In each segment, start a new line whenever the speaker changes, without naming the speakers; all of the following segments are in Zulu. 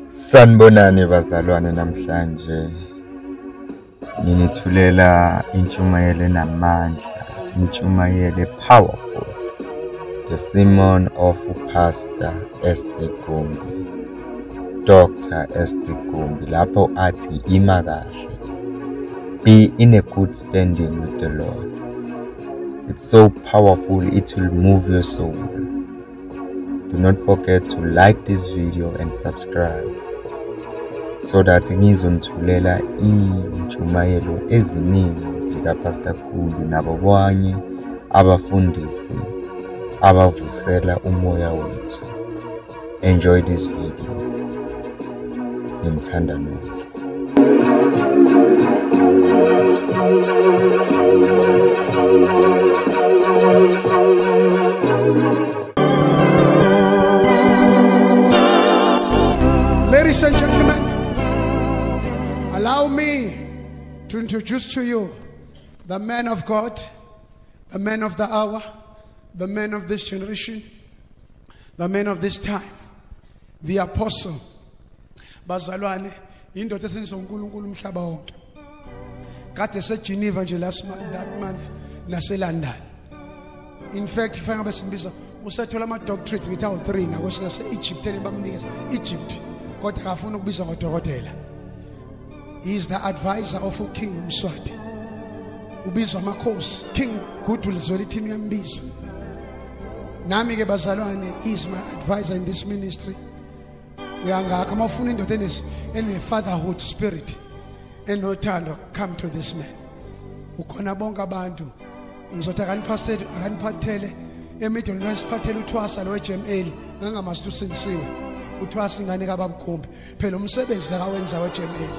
Sanibonani bazalwane, namhlanje nginithulela intshumayelo enamandla, intshumayelo powerful, the sermon of Pastor S.D. Gumbi, Dr. S.D. Gumbi, lapho athi ima kahle, be in a good standing with the Lord. It's so powerful, it will move your soul. Do not forget to like this video and subscribe so that ngizonithulela intshumayelo eziningi zika Pastor Gumbi nabo bonke abafundisi abavusela umoya wethu. Enjoy this video. Ngithanda nonke.
Ladies and gentlemen, allow me to introduce to you the man of God, the man of the hour, the man of this generation, the man of this time, the apostle. Bazalwane, indoda esenzisa uNkulunkulu umhlaba wonke. Kade seGeneva nje last month, that month, nase London. In fact, if ngabe simbiza usethola ama doctorates ngithi awu 3 nakwese nase Egypt bamnikeza Egypt. Kodwa akafuna ukubizwa ngodokotela. He is the advisor of King Mswati. Ubizwa amakhosi. King Goodwill Zwelithini uyambiza. Nami ke bazalwane, he is my advisor in this ministry. Uyangakho uma ufuna indoda ene fatherhood spirit enothando, come to this man. Ukhona bonke abantu. Ngizothi akaniphathele, akaniphathele emidweni wasiphathele uthwasa lo weJML ngangamazi usindisiwe. Uthwasa ingane kaBabugumbi. Phela umsebenzi la kawenza weJML.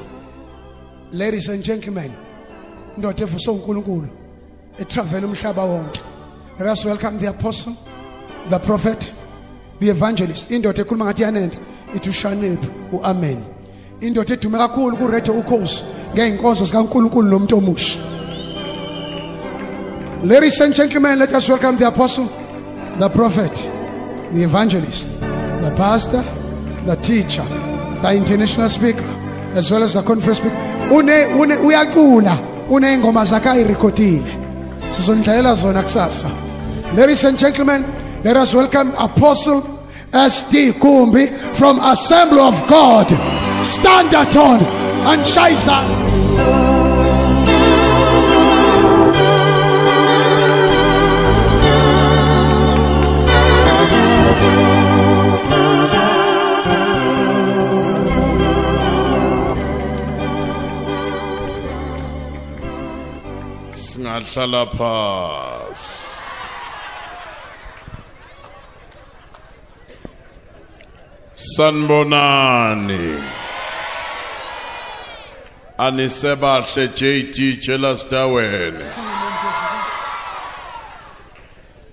Ladies and gentlemen, indoda evuswe uNkulunkulu etravel umhlaba wonke. Let us welcome the apostle, the prophet, the evangelist. Indoda ekhuluma ngathi yanenze ithi ushanephi uAmen. Indoda edume kakhulu ku radio Ukhosi ngeenkonzo zikaNkulunkulu nomuntu omusha. Ladies and gentlemen, let us welcome the apostle, the prophet, the evangelist, the pastor, the teacher, the international speaker, as well as the conference speaker. Une uyacula, une ingoma zakhe ayirekhodile. Sizonidlalela zona kusasa. Ladies and gentlemen, let us welcome Apostle S.D. Gumbi from Assembly of God, Standerton and Shaisa.
Singahlala phasi. Sanibonani. Anisebahle JT Chelastaweni.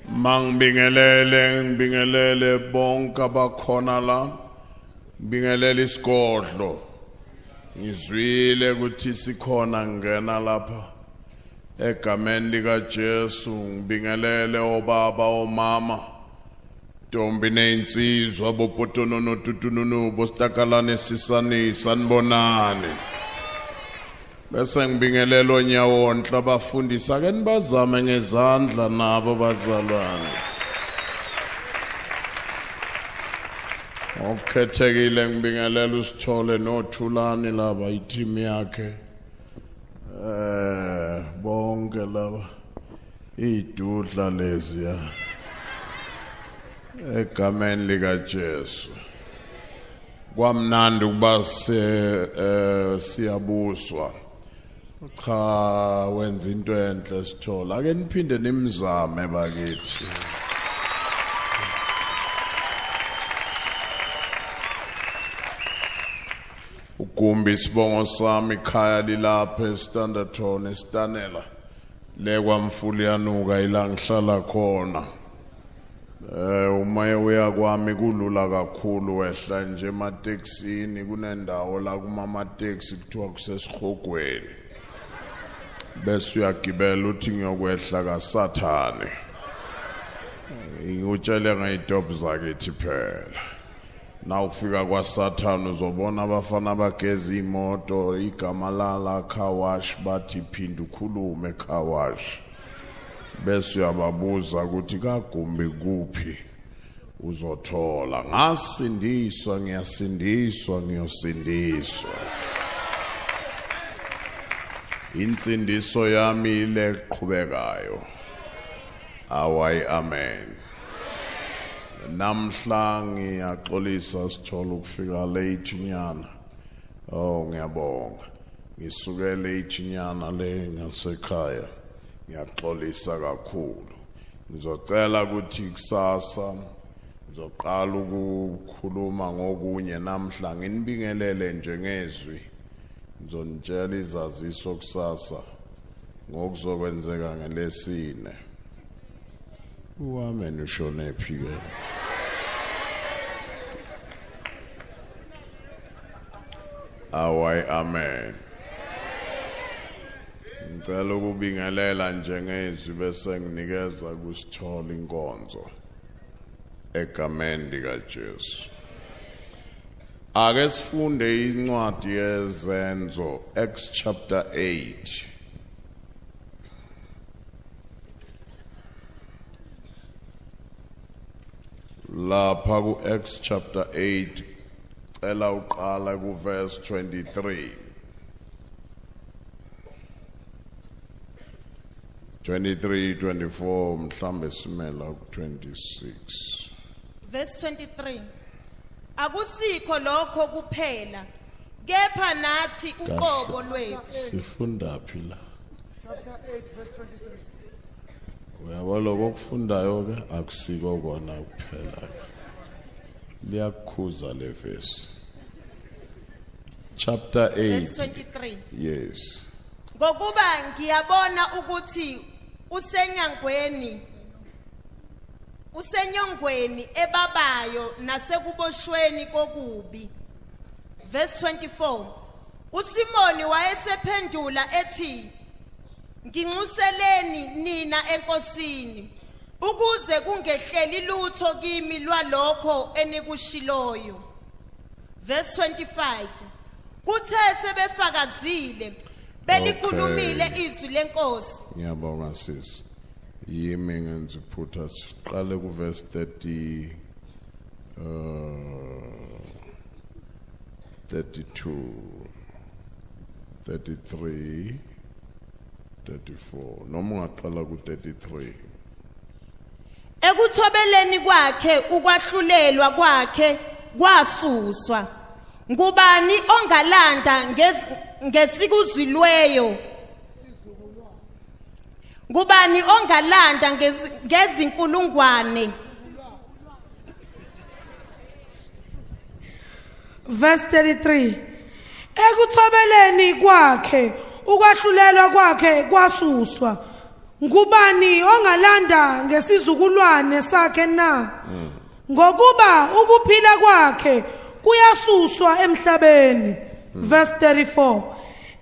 Mangibingelele, ngibingelele bonke abakhona la. Ngibingelele isigodlo. Ngizwile ukuthi sikhona ngena lapha. Egameni lika Jesu ngibingelele obaba omama, ntombi nezinsizwa, bopotonono tutununu, bostakalane sisani, sanibonani. Bese ngibingelele onyawonhle abafundisi, ake nibazame ngezandla nabo bazalwane. Okukhethekile ngibingelele uSithole noThulani laba i-team yakhe. Bonke laba idudla lezi ya egameni lika Jesu. Kwamnandi ukuba siyabuswa. Cha, wenza into enhle Sithola. Ake niphinde nimzame bakithi. Ugumbi isibongo sami, ikhaya lilapha eStanderton eStanela. Le kwaMfuliyanuka ila ngihlala khona. Uma uya kwami kulula kakhulu, wehla nje ematekisini, kunendawo la kumamateksi kuthiwa kusesihogweni. Bese uyagibela uthi ngiyokwehla kaSathane. Ngikutshele ngey'tobhi zakithi phela. Na ukufika kwaSathane uzobona abafana bageza imoto, igama lala car wash, bathi phinda ukhulume car wash. Bese uyababuza ukuthi kaGumbi kuphi, uzothola. Ngasindiswa, ngiyasindiswa, ngiyosindiswa. Insindiso yami ile qhubekayo. Awayi amen. Namhla ngiyaxolisa sithola ukufika late nyana. Oh, ngiyabonga. Ngisuke late nyana le ngasekhaya. Ngiyaxolisa kakhulu. Ngizocela ukuthi kusasa ngizoqala ukukhuluma ngokunye. Namhla nginibingelele nje ngezwi. Ngizonitshela izaziso kusasa ngokuzokwenzeka ngelesine. Uamen ushone phi ke? Awayi amen. Ngicela ukubingelela nje ngezwi bese nginikeza kusithola inkonzo egameni likaJesu. Ake sifunde incwadi yeZenzo, Acts chapter 8. Lapha ku Acts chapter 8, cela uqala ku verse 23. 23, 24, mhlambe simela ku 26.
Verse 23. Akusikho lokho kuphela, kepha nathi uqobo lwethu.
Sifunda phi la?
Chapter 8 verse 23.
Uyabo lokho okufundayo ke akusiko kona kuphela. Liyakhuza le verse. Chapter 8
verse 23.
Yes.
Ngokuba ngiyabona ukuthi usenyongweni ebabayo nasekuboshweni kokubi. Verse 24. uSimoni wayesephendula ethi, nginxuseleni nina enkosini ukuze kungehleli lutho kimi lwalokho enikushiloyo. Verse 25. Kuthe sebefakazile belikhulumile izwi lenkosi.
Ngiyabonga sisi. Yimi ngenza iphutha. Siqale ku verse 30 32 33 34. Noma ungaqala ku 33.
Ekuthobeleni kwakhe ukwahlulelwa kwakhe kwasuswa. Ngubani ongalanda ngesikuzilweyo? Ngubani ongalanda ngezinkulungwane?
Verse 33. Ekuthobeleni kwakhe ukwahlulelwa kwakhe kwasuswa. Ngubani ongalanda ngesizukulwane sakhe na? Ngokuba ukuphila kwakhe kuyasuswa emhlabeni. Verse 34.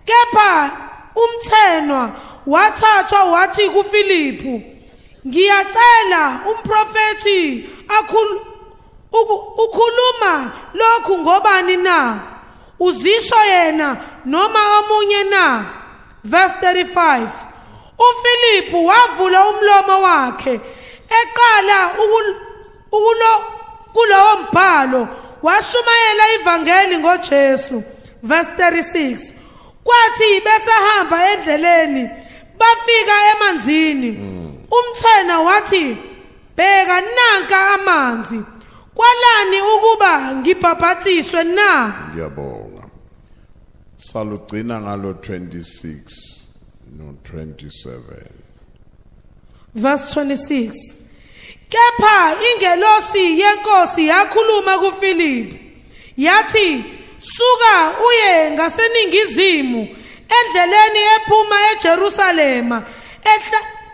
Kepha umthenwa wathathwa wathi kuFilipu, ngiyacela umprofeti ukhuluma lokhu ngobani na? Uzisho yena noma omunye na? Verse 35. uFilipu wavula umlomo wakhe eqala kulowo mbhalo washumayela ivangeli ngoJesu. Verse 36. Kwathi besahamba endleleni bafika emanzini. Umthena wathi, bheka nanka amanzi, kwalani ukuba ngibhabhatiswe na?
Ngiyabonga. Salugcina ngalo 26 no 27.
Verse 26. Kepha ingelosi yenkosi yakhuluma kuFilipu yathi, suka uye ngaseningizimu endleleni ephuma eJerusalema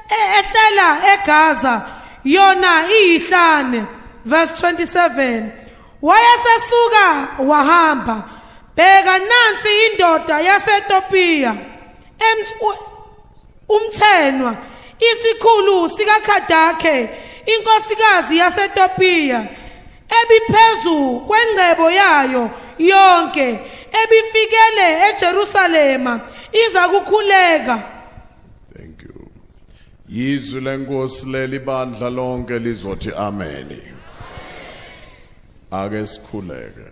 ehlela eGaza, yona iyihlane. Verse 27, wayesesuka wahamba, bheka nansi indoda yaseTopiya, umthenwa, isikhulu sikaKhadakhe, inkosikazi yaseTopiya, ebiphezu kwengcebo yayo yonke, ebifikele eJerusalema iza kukhuleka.
Thank you. Yizwi lenkosi leli bandla lonke lizothi amen. Ake sikhuleke.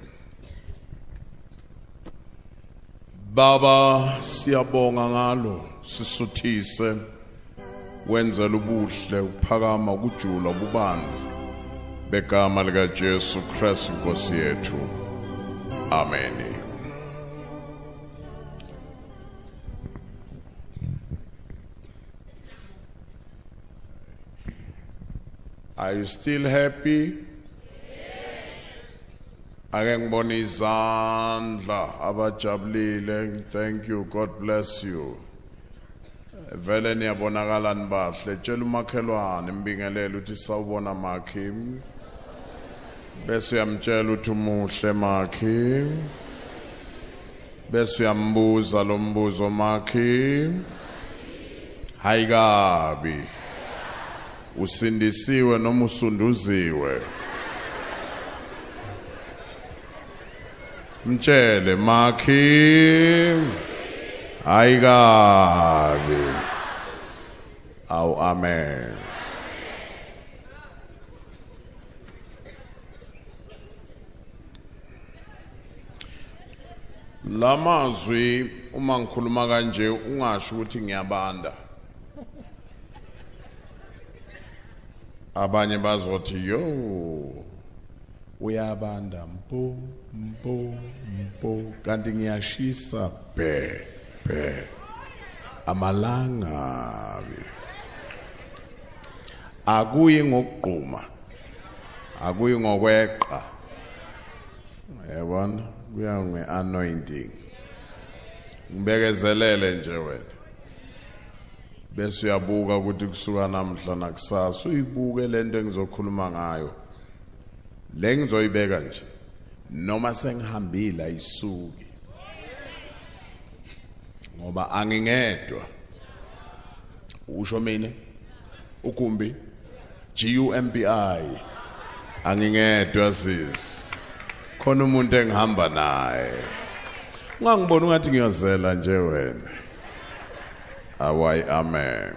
Baba, siyabonga ngalo, sisuthise, wenzela ubuhle, uphakama, ukujula, ububanzi begama lika Jesu Christ Nkosi yethu. Amen. Are you still happy? Ake ngibone izandla abajabulile. Thank you. God bless you. Vele niyabonakala nibahle. Tshela umakhelwane mbingelele uthi sawubona makhi. Bese uyamtshela uthi umuhle makhi. Bese uyambuza lo mbuzo makhi. Hayi kabi. Usindisiwe noma usunduziwe? Mtshele makhi. Hayi kabi. Awu amen. Lamazwi uma ngikhuluma kanje ungasho ukuthi ngiyabanda. Abanye bazothi yo uyabanda mpo mpo mpo, kanti ngiyashisa bhe bhe amalangabi. Akuyi ngokugquma, akuyi ngokweqa, yabona, kuya nge-anointing. Ngibekezelele nje wena, bese uyabuka ukuthi kusuka namhla nakusasa uyibuke lento engizokhuluma ngayo, le ngizoyibeka nje noma sengihambile ayisuki, ngoba angingedwa. Usho mina uGumbi, GUMBI, angingedwa sis, khona umuntu engihamba naye. Ungangibona ungathi ngiyozela nje wena. Awayi amen.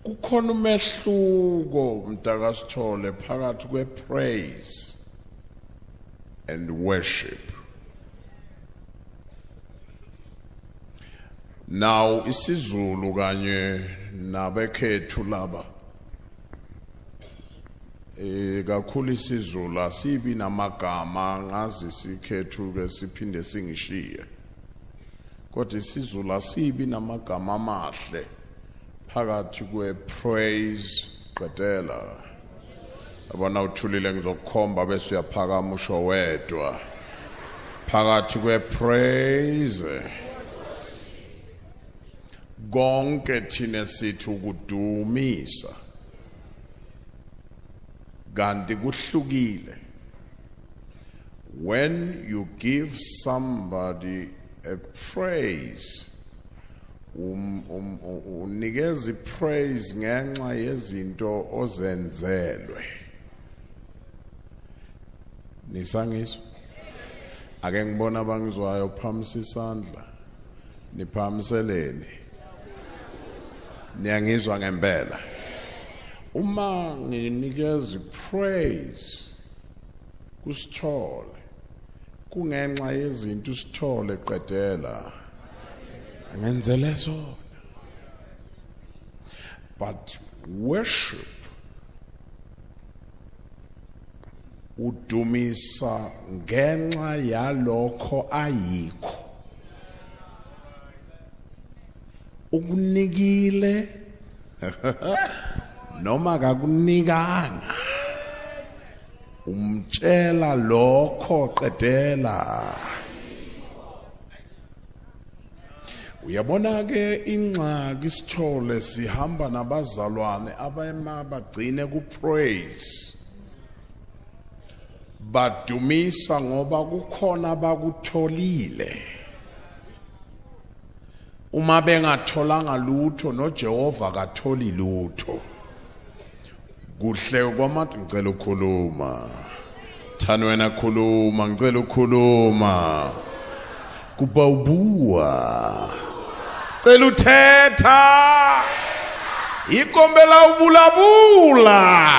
Kukhona umehluko mntakasithole phakathi kwe-praise and worship. Now isiZulu kanye nabekhethu laba, kakhulu isiZulu asibi namagama, ngazi sikhethu ke siphinde singishiye, kodwa isiZulu asibi namagama amahle phakathi kwe-praise. Qedela yabona uthulile, ngizokukhomba bese uyaphakama usho wedwa. Phakathi kwe-praise, konke thina sithi ukudumisa, kanti kuhlukile. When you give somebody a praise, unikeza praise ngenxa yezinto ozenzelwe. Nisangizwa? Ake ngibona abangizwayo, phamisa isandla, niphamiseleni. Niyangizwa ngempela? Uma nginikeza praise kusithole, kungenxa yezinto usithole qedela angenzele zona. But worship, udumisa ngenxa yalokho ayikho. Ukunikile noma kakunikanga, umtshela lokho qedela. Uyabona ke ingxaki sithole sihamba nabazalwane abayema bagcine ku praise. Badumisa ngoba kukhona bakutholile. Uma bengatholanga lutho noJehova katholi lutho. Kuhle kwamathi ngicela ukukhuluma. Thani wena khuluma, ngicela ukukhuluma. Kubawubua. Cela uthetha. Ikombela ubulabula.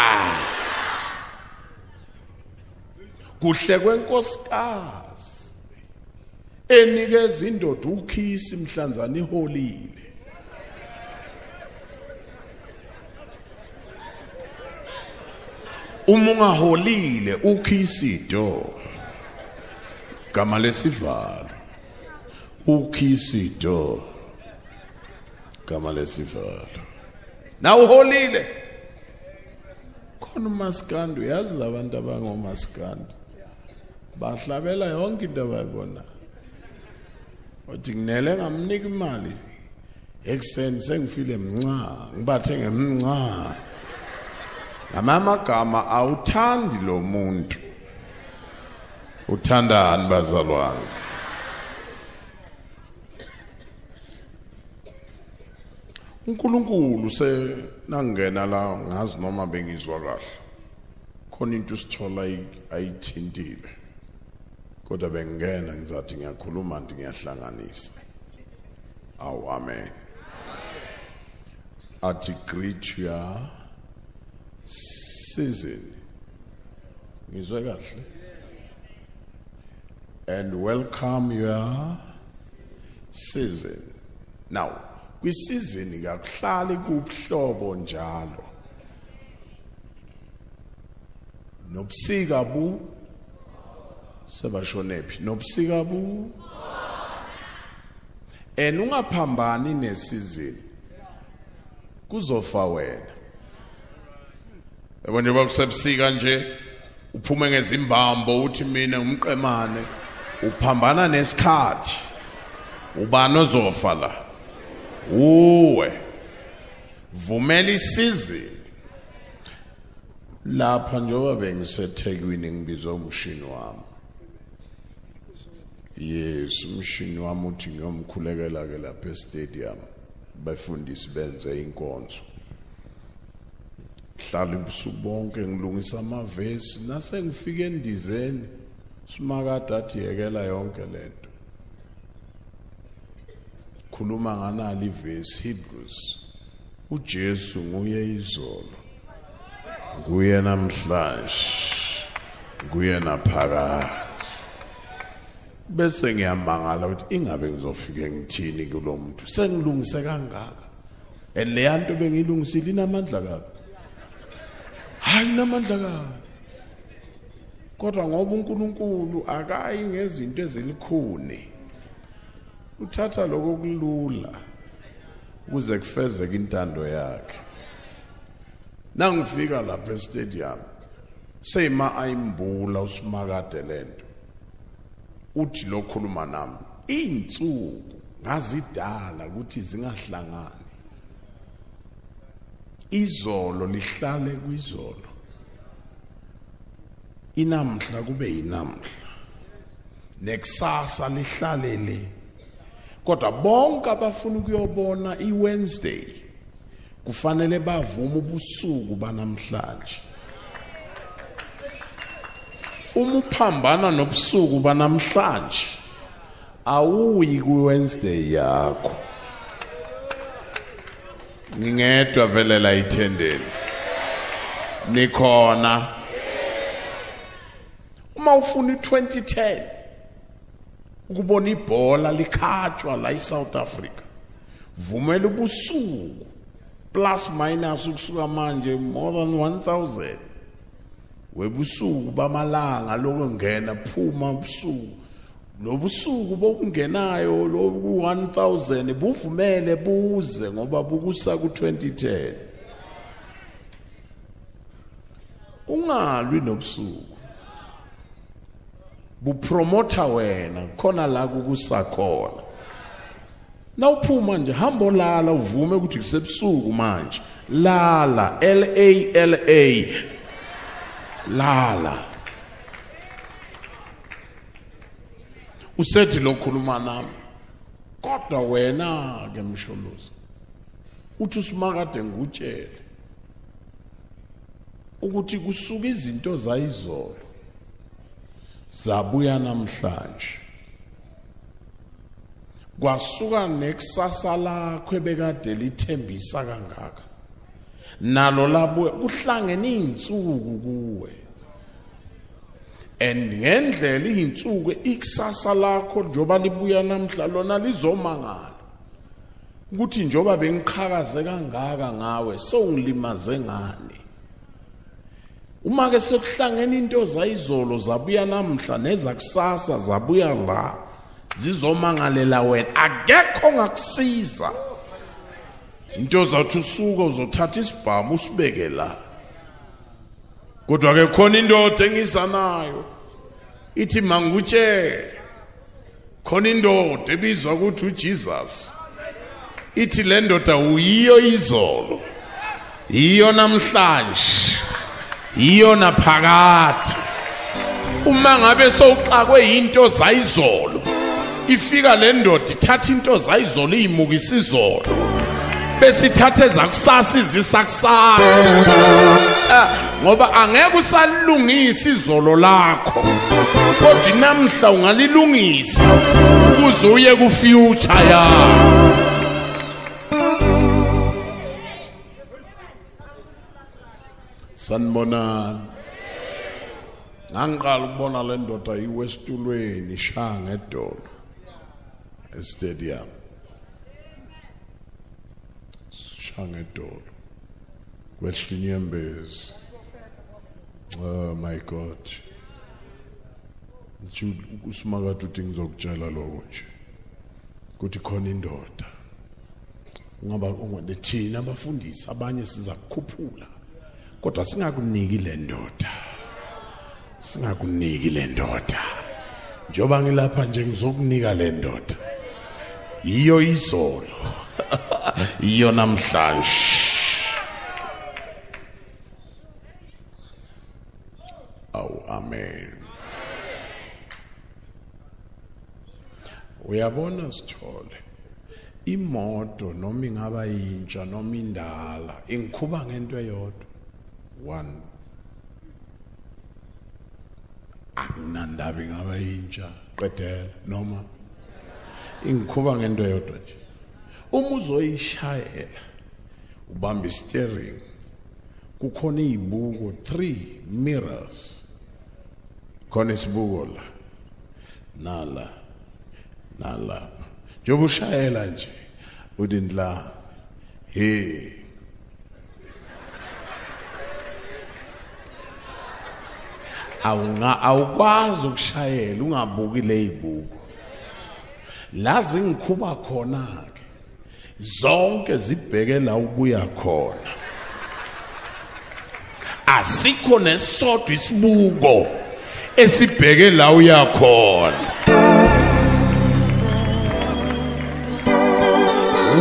Kuhle kwenkosikazi enikeza indoda ukhisi mhlanzana iholile. Uma ungaholile ukhisi do. Gama lesivalo. Ukhisi do. Gama lesivalo. Na uholile. Khona umaskandi, uyazi labantu abangomaskandi bahlabela yonke into abayibona. Uthi nginele ngamnika imali ekuseni sengifile mnca, ngibathe ngemnca. Ngamagama awuthandi lo muntu. Uthandani bazalwane? uNkulunkulu senangena la ngazi noma bengizwa kahle. Khona into sithola ayithintile. Kodwa bengena ngizathi ngiyakhuluma nti ngiyahlanganisa. Awu amen. Athi greet your season. Ngizwe kahle. And welcome your season. Now, kwisizini kakuhlali kubuhlobo njalo. Nobusika bu sebashonephi, nobusika bu. And ungaphambani nesizini. Kuzofa wena. Yabo nje bakusebusika nje uphume ngezimbambo uthi mina umqemane, uphambana nesikhathi. Ubani ozofa la? Uwe. Vumela isizini. Lapha njengoba bengiseThekwini ngibizwa umshini wami. Yes, umshini wami uthi ngiyomkhulekela ke lapha estadium. Bafundisi benze inkonzo. Hlala ubusuku bonke ngilungisa amavesi nase ngifike endizeni simakade athi yekela yonke lento. Khuluma nganali ivesi Hebrews. uJesu nguye izolo, nguye namhlanje, nguye naphakade. Bese ngiyamangala ukuthi ingabe ngizofike ngithini kulo muntu, sengilungise kangaka. And le yanto bengilungisile inamandla kabi. Hayi inamandla kabi. Kodwa ngoba uNkulunkulu akayi ngezinto ezilikhuni, uthatha lokho kulula ukuze kufezeke intando yakhe. Nangifika lapha estadium seyima ayimbula usimakade lento. Uthi lokhuluma nami insuku ngazidala ukuthi zingahlangani. Izolo lihlale kwizolo, inamhla kube inamhla, nekusasa lihlale le. Kodwa bonke abafuna ukuyobona iWednesday kufanele bavume ubusuku banamhlanje. Uma uphambana nobusuku banamhlanje awuyi kuWednesday yakho. Ngingedwa vele la ithendeni. Nikhona. Uma ufuna i2010 ukubona ibhola likhatshwa la eSouth Africa, vumela ubusuku plus minus ukusuka manje more than 1000 webusuku bamalanga lokungena phuma ubusuku. Lobusuku bokungenayo lobu 1000 buvumele buze ngoba bukusa ku2010. Ungalwi nobusuku, bupromota wena khona la kukusakhona. Nawuphuma nje hamba lala, uvume ukuthi kusebusuku manje. Lala, L A L A, lala. Usethi lokhuluma nami, kodwa wena ke Msholozi uthi usimakade ngutshele ukuthi kusuka izinto zayizolo zabuya namhlanje, kwasuka nekusasa lakho ebekade lithembisa kangaka, nalo labuya. Kuhlangene izinsuku kuwe, and ngendlela izinsuku ikusasa lakho njoba libuya namhla lona lizomangala ukuthi njoba bengiqhakaze kangaka ngawe sewungilimaze ngani. Uma ke sekuhlangene into zayizolo zabuya namhla nezakusasa zabuya la, zizomangalela wena, akekho ongakusiza. Into zathi usuka uzothatha isibhamu usibeke la, kodwa ke khona indoda engiza nayo ithi mangutshele, khona indoda ebizwa ukuthi uJesus, ithi le ndoda uyiyo izolo, yiyo namhlanje, yiyo naphakade. Uma ngabe sowuxakwe into zayizolo, ifika le ndoda ithatha into zayizolo iyimukisa izolo, bese ithathe zakusasa izisa kusasa, ngoba angeke usalungisa izolo lakho, kodwa namhla ungalilungisa ukuze uye ku future yakho. Sanibonani. Ngangiqala ukubona le ndoda iwesitulweni ishaya ngedolo estadium, shaya ngedolo kwehla inyembezi. Oh my God, usimakade uthi ngizokutshela lokho nje ukuthi khona indoda ungaba thina abafundisi abanye siza kukhuphula, kodwa singakuniki le ndoda, singakuniki le ndoda. Njoba ngilapha nje ngizokunika le ndoda, yiyo izolo yiyo namhlanje. Awu, amen. Uyabona Sithole, imoto noma ingaba yintsha noma indala ingikhuba ngento eyodwa, one. Akunandaba ingaba yintsha qedela noma ingikhuba ngento eyodwa nje. Uma uzoyishayela ubamba steering, kukhona izibuko, 3 mirrors, khona isibuko la nala nalapha. Njengoba ushayela nje uthi ndla hey, awukwazi ukushayela ungabuki lezibuko. La zingikhuba khona ke zonke zibheke la ubuya khona, asikho nesodwa isibuko esibheke la uya khona.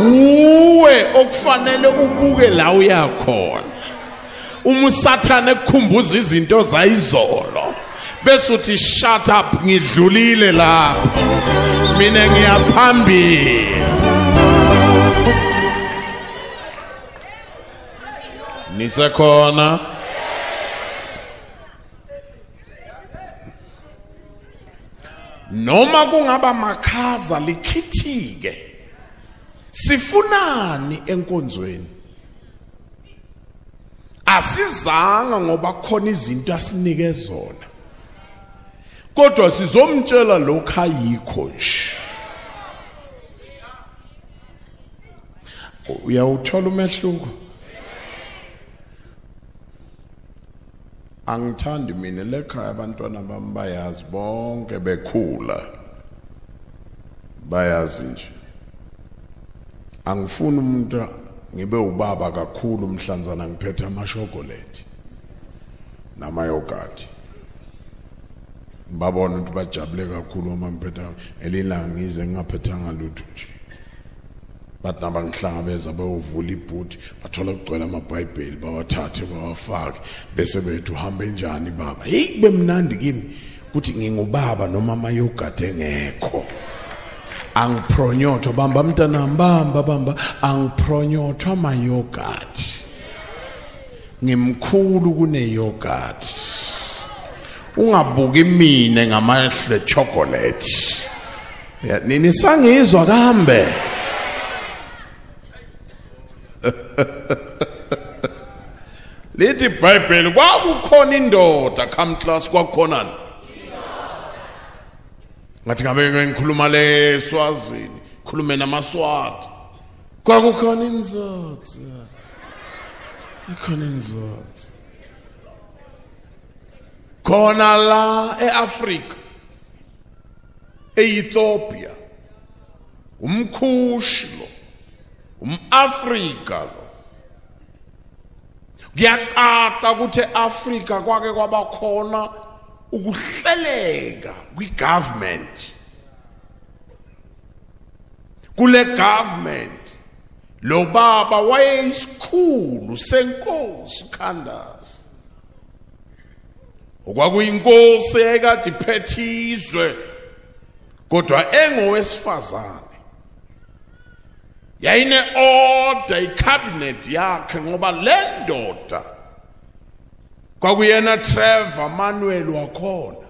Uwe okufanele ubuke la uya khona. Uma uSathane ekukhumbuza izinto zayizolo bese uthi shut up, ngidlulile lapho, mina ngiyaphambili. Nisekhona? Noma kungaba makhaza likhithike, sifunani enkonzweni? Asizanga ngoba khona izinto asinike zona, kodwa sizomtshela lokho ayikho nje. Uyawuthola umehluko? Angithandi mina lekhaya, abantwana bami bayazi bonke bekhula, bayazi nje. Angifuni umuntu ngibe ubaba kakhulu mhlanzana ngiphethe amashokolate namayogurt. Ngibabona ukuthi bajabule kakhulu uma ngiphethe, elilanga ngize ngingaphethanga lutho nje. Bathi nabangihlangabeza bayovula ibhuti, bathola kugcwele amabhayibheli, bawathathe bawafake, bese bethu uhambe njani baba. Hey, kube mnandi kimi ukuthi ngingubaba noma amayogadi engekho. Angiphronyothwa, bamba mntanami, bamba bamba, angiphronyothwa amayogadi. Ngimkhulu kuneyogadi. Ungabuki mina ngamahle chocolate. Nini sangizwa kambe? Lithi iBhayibheli kwakukhona indoda, come class, kwakukhonani? Ngathi ngabe ngikhuluma le Swazini, khulume namaSwati. Kwakukhona indoda. Ikhona indoda. Khona la eAfrika, eEthiopia, umkhushi lo, umAfrika lo. Kuyacaca ukuthi eAfrika kwake kwabakhona ukuhleleka kwigovernment. Kule government lo baba wayeyisikhulu senkosi Candace, okwakuyinkosi ekade iphethe izwe kodwa engowesifazane. Yayine order icabinet yakhe ngoba le ndoda kwakuyena Trevor Manuel wakhona,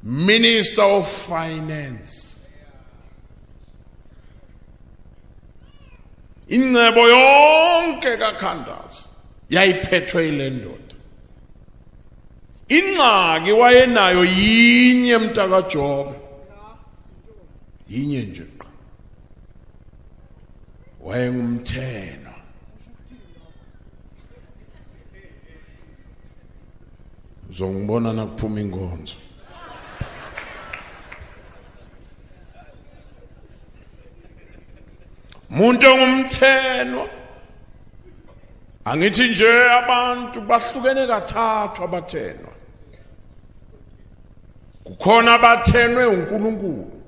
Minister of Finance. Ingcebo yonke kaCandace yayiphethwe ile ndoda. Ingxaki wayenayo yinye mntakaJobe, yinye nje qha, wayengumthenwa. Uzongibona nakuphuma inkonzo. Umuntu ongumthenwa, angithi nje abantu bahlukene kathathu abathenwa. Kukhona abathenwe uNkulunkulu.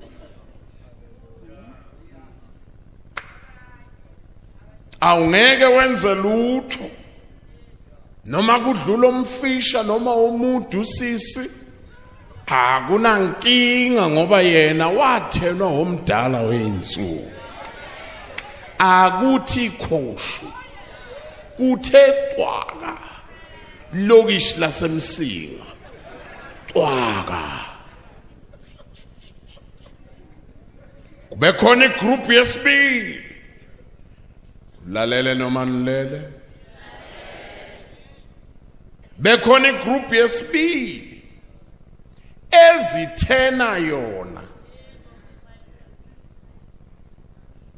Awungeke wenze lutho noma kudlula umfisha noma umudu sisi, akunankinga ngoba yena wathenwa omdala weinsuku. Akuthi khoshu kuthe cwaka lokishi lasemsinga cwaka. Kube khona igroup yesibili, lalele noma nilele, bekhona igroup yesibili ezithena yona.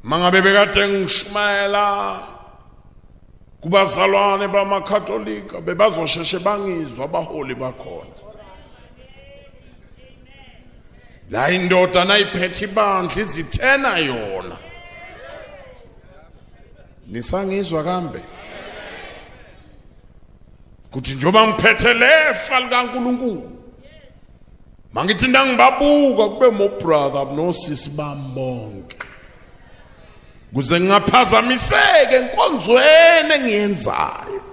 Mangabe bekade ngishumayela kubazalwane bamaKatolika, bebazosheshe bangizwa abaholi bakhona. La indoda nayiphethe ibandla izithena yona. Nisangizwa kambe? Kuthi njengoba ngiphethe lefa likaNkulunkulu, mangithi ndangibabuka kube mo brother nosisi bami bonke, kuze ngingaphazamiseke enkonzweni engiyenzayo.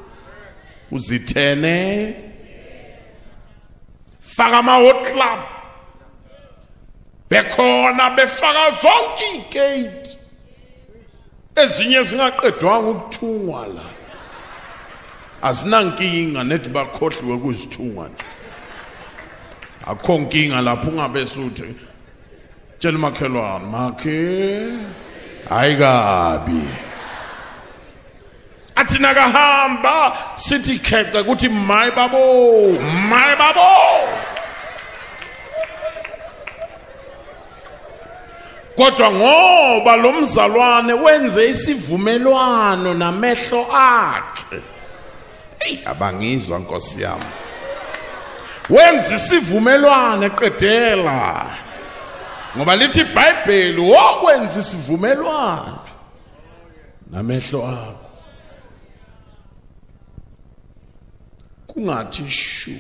Uzithene, faka ama-hot club, bekhona befaka zonke igate, ezinye zingaqedwanga ukuthungwa la, azinankinga nethi bakhohliwe kuzithungwa nje, akukho nkinga lapho. Ungabe suthi tshela umakhelwane makhe hayi kabi, athi nakahamba sithi khexe ukuthi mayi babo, mayi babo. Kodwa ngoba lo mzalwane wenze isivumelwano namehlo akhe, hey, abangizwa Nkosi yami, wenza isivumelwano qedela, ngoba lithi iBhayibheli wokwenza isivumelwano namehlo akho, kungathi shu.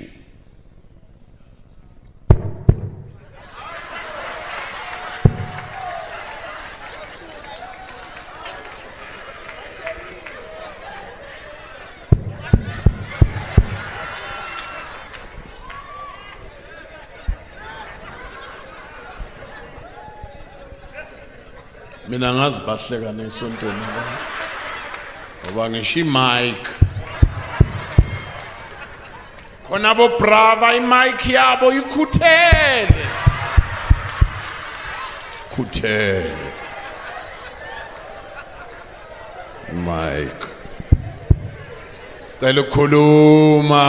Mina ngazi bahleka nesontweni ngoba ngisho imic khona bo brother imic yabo ikhuthele khuthele mic cela ukukhuluma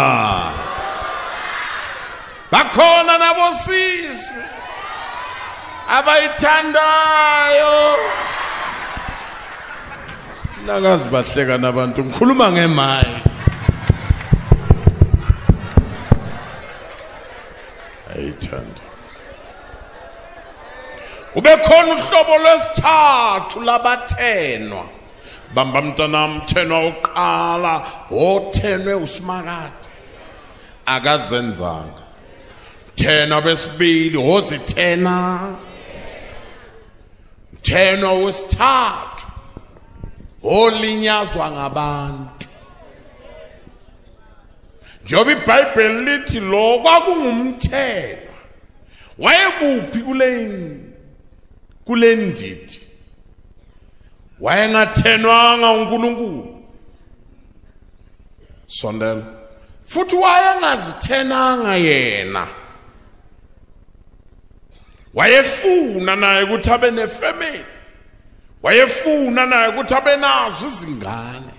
bakhona nabosisi abayithandayo nakazi bahleka nabantu ngikhuluma ngemic ayithanda. Ube khona uhlobo lwesithathu labathenwa. Bamba mntanami, thenwa uqala othenwe uSimakade akazenzanga. Thenwa besibili ozithena. Thenwa wesithathu olinyazwa ngabantu. Njengoba iBhayibheli lithi lo kwakungumthenwa, wayekuphi kule ndidi? Wayengathenwanga uNkulunkulu. Sondela. Futhi wayengazithenanga yena. Wayefuna naye ukuthi abe nefamily. Wayefuna naye ukuthi abe nazo izingane.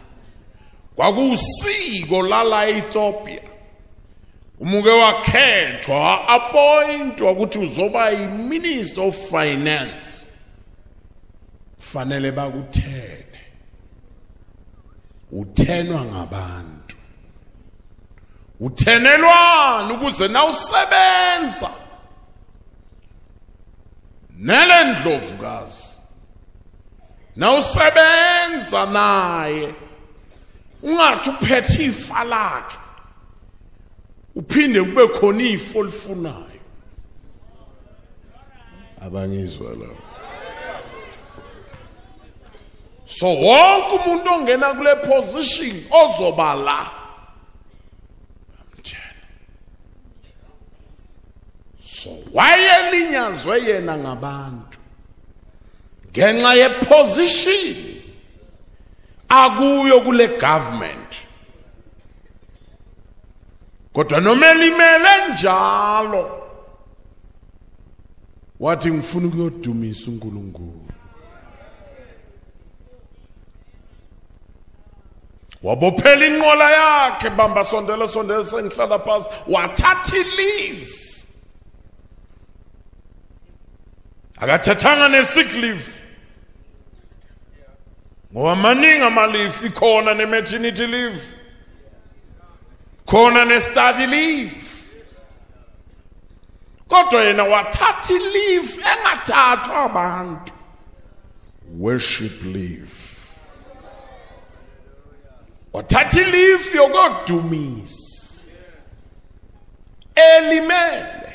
Kwakusiko lala eEthiopia. Umuke wakhethwa, appointwa ukuthi uzoba yiMinister of Finance. Fanele bakuthene. Uthenwa ngabantu. Uthenelwana ukuze nawusebenza nele ndlovukazi, nawusebenza naye ungathi uphethe ifa lakhe uphinde kube khona ifo olifunayo. Abangizwa lapho. So wonke umuntu ongena kule position ozoba la bamthena. So wayelinyazwe yena ngabantu ngenxa yeposition akuyo kule government. Kodwa noma elimele njalo wathi ngifuna ukuyodumisa uNkulunkulu. Wabophela inqola yakhe, bamba sondela sondela sengihlala phansi, wathatha leave. Akathathanga ne-sick leave ngoba maningi ama-leave, ikhona ne-maternity leave, khona ne-study leave. Kodwa yena wathatha i-leave engathathwa abantu, worship leave. Wathatha i-leave yokodumisa elimele,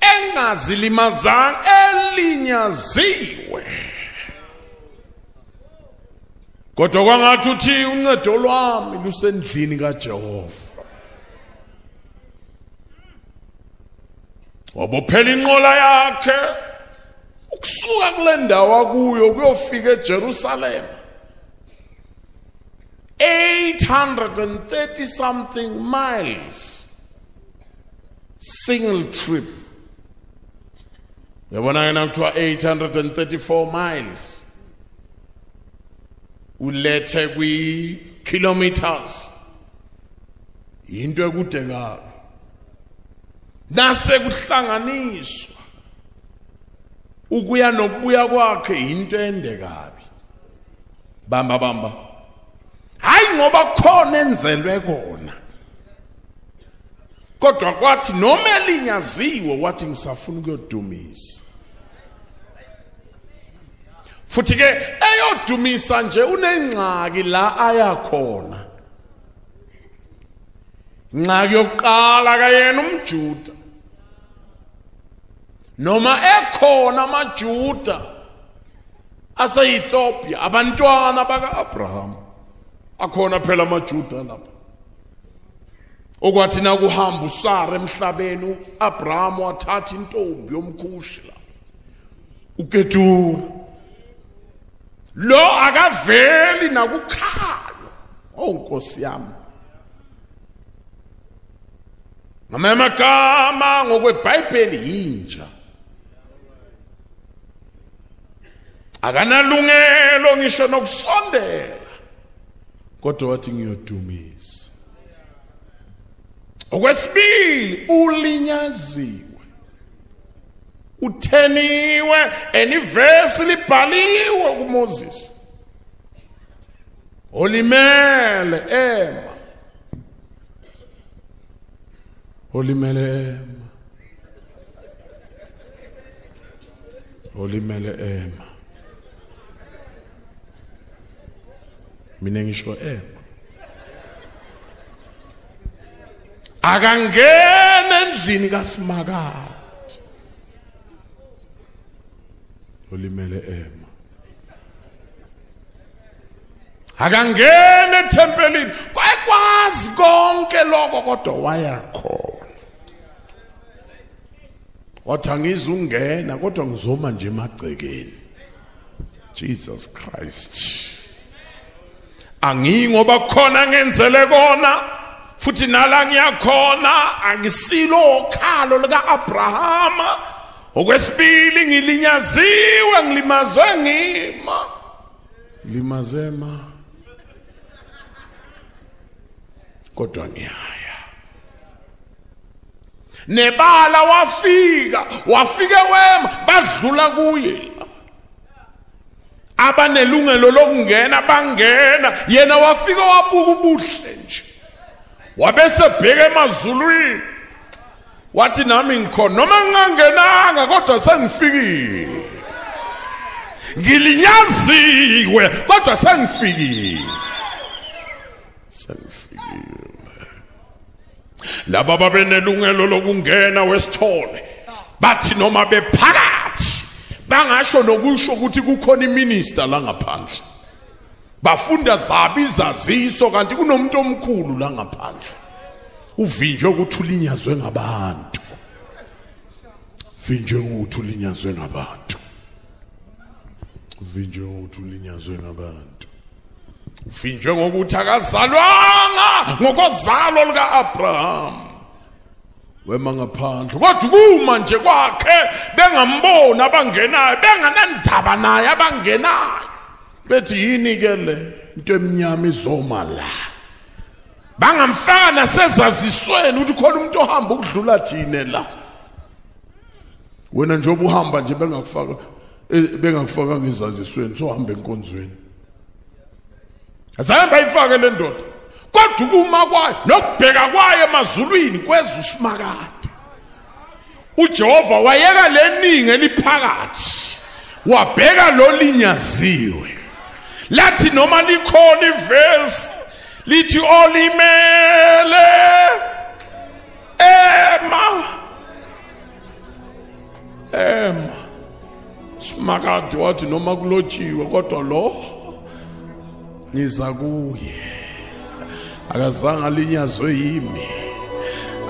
engazilimazanga, elinyaziwe. Kodwa kwangathi uthi uncedo lwami lusendlini kaJehova. Wabophela inqola yakhe ukusuka kule ndawo akuyo kuyofika eJerusalem, 830 something miles, single trip. Yabona yena kuthiwa 834 miles ulethe kwi kilometers, into ekude kabi. Nase kuhlanganiswa ukuya nokubuya kwakhe into ende kabi. Bamba bamba. Hayi ngoba khona enzelwe kona, kodwa kwathi noma elinyaziwe wathi ngisafuna ukuyodumisa. Futhi ke eyodumisa nje unengxaki la aya khona. Ingxaki yokuqala kayena umJuda, noma ekhona amaJuda ase-Ethiopia, abantwana baka-Abraham akhona phela amaJuda lapha. Okwathi nakuhamba uSara emhlabeni, uAbraham wathatha intombi yomkhushi lapha, uKetura lo akaveli nakukhalo. Oh Nkosi yami, ngamagama ngokweBhayibheli yinja, akanalungelo ngisho nokusondela, kodwa wathi ngiyodumisa. Okwesibili, ulinyaziwe, utheniwe, enivesi libhaliwe kuMoses, olimele ema, olimele ema, olimele ema. Mina ngisho ema, akangena endlini kaSimakade. Olimele ema, akangena ethempelini, kwakwazi konke lokho, kodwa waya khona. Wathi angizungena, kodwa ngizoma nje emagcekeni. Jesus Christ, angingoba khona ngenzele kona, futhi nala ngiyakhona, angisilo okhalo lika Abrahama. Okwesibili, ngilinyaziwe, ngilimazwe, ngima limazema, kodwa ngiyaya. Nebala wafika, wafike wema, badlula kuye abanelungelo lokungena, bangena. Yena wafika wabuka ubuhle nje, wabese bheka emazulwini, wathi nami ngikhona, noma ngingangenanga kodwa sengifikile, ngilinyaziwe kodwa sengifikile, sengifikile. Laba babenelungelo lokungena wesithole, bathi noma bephakathi bangasho nokusho ukuthi kukhona iminister la ngaphandle, bafunda zabi izaziso, kanti kunomuntu omkhulu la ngaphandle, uvinjwe ukuthi ulinyazwe ngabantu, vinjwe ukuthi ulinyazwe ngabantu, vinjwe ukuthi ulinyazwe ngabantu, vinjwe ngokuthi akazalwanga ngokozalo lika Abraham. Wema ngaphandle, kodwa kuma nje kwakhe bengamboni abangenayo, benganandaba naye abangenayo, bethi yini ke le into emnyama izoma la. Bangamfaka nasezazisweni ukuthi khona umuntu ohamba ukudlula thina la. Wena njengoba uhamba nje bengakufaka, bengakufaka ngezazisweni, sohamba enkonzweni. Azange bayifake le ndoda, kodwa kuma kwayo nokubheka kwayo emazulwini kweza uSimakade. uJehova wayeka leningi eliphakathi, wabheka lo linyaziwe. Lathi noma likhona ivesi lithi olimele ema, ema. Simakade wathi noma kulotshiwe, kodwa lo ngiza kuye. Akazange alinyazwe yimi,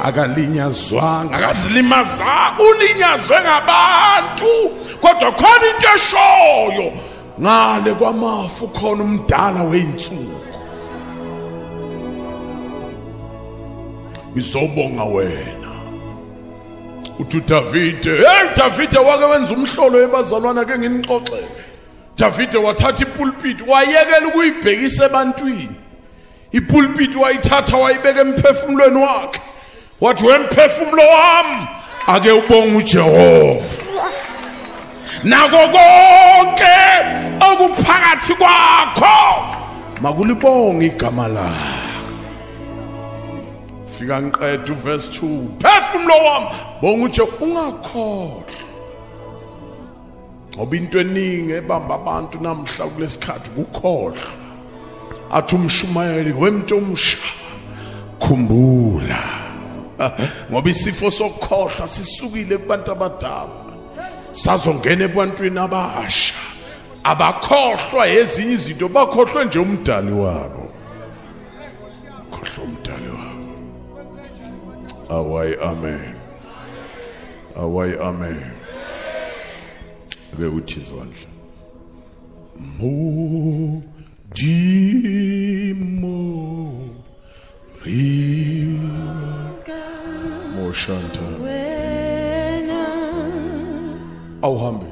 akalinyazwanga, akazilimazanga, ulinyazwe ngabantu, kodwa khona into eshoyo ngale kwamafu khona umdala weinsuku. Ngizobonga wena. Uthi uDavide, hey Davide wake wenza umhlolo ebazalwana, ke nginixoxele. Davide wathatha ipulpit, wayekela ukuyibhekisa ebantwini. Ipulpit wayithatha wayibeka emphefumulweni wakhe, wathi wemphefumulo wami ake ubonge uJehova nako konke okuphakathi kwakho, makulibonge igama lakhe. Fika ngiqeda uverse 2, phefumulo wami bonga uJehova, ungakhohlwa. Ngoba into eningi ebamba abantu namhla kulesikhathi ukukhohlwa. Athi umshumayeli wemntu omsha, khumbula, ngoba isifo sokukhohlwa sisukile kubantu abadala, sazongena ebantwini abasha abakhohlwa ezinye izinto, bakhohlwe nje umdali wabo, khohlwa umdali wabo. Awai amen, awai amen. Ake uthi izandla. Modimo Riboka Moshanta
wena
awuhambe.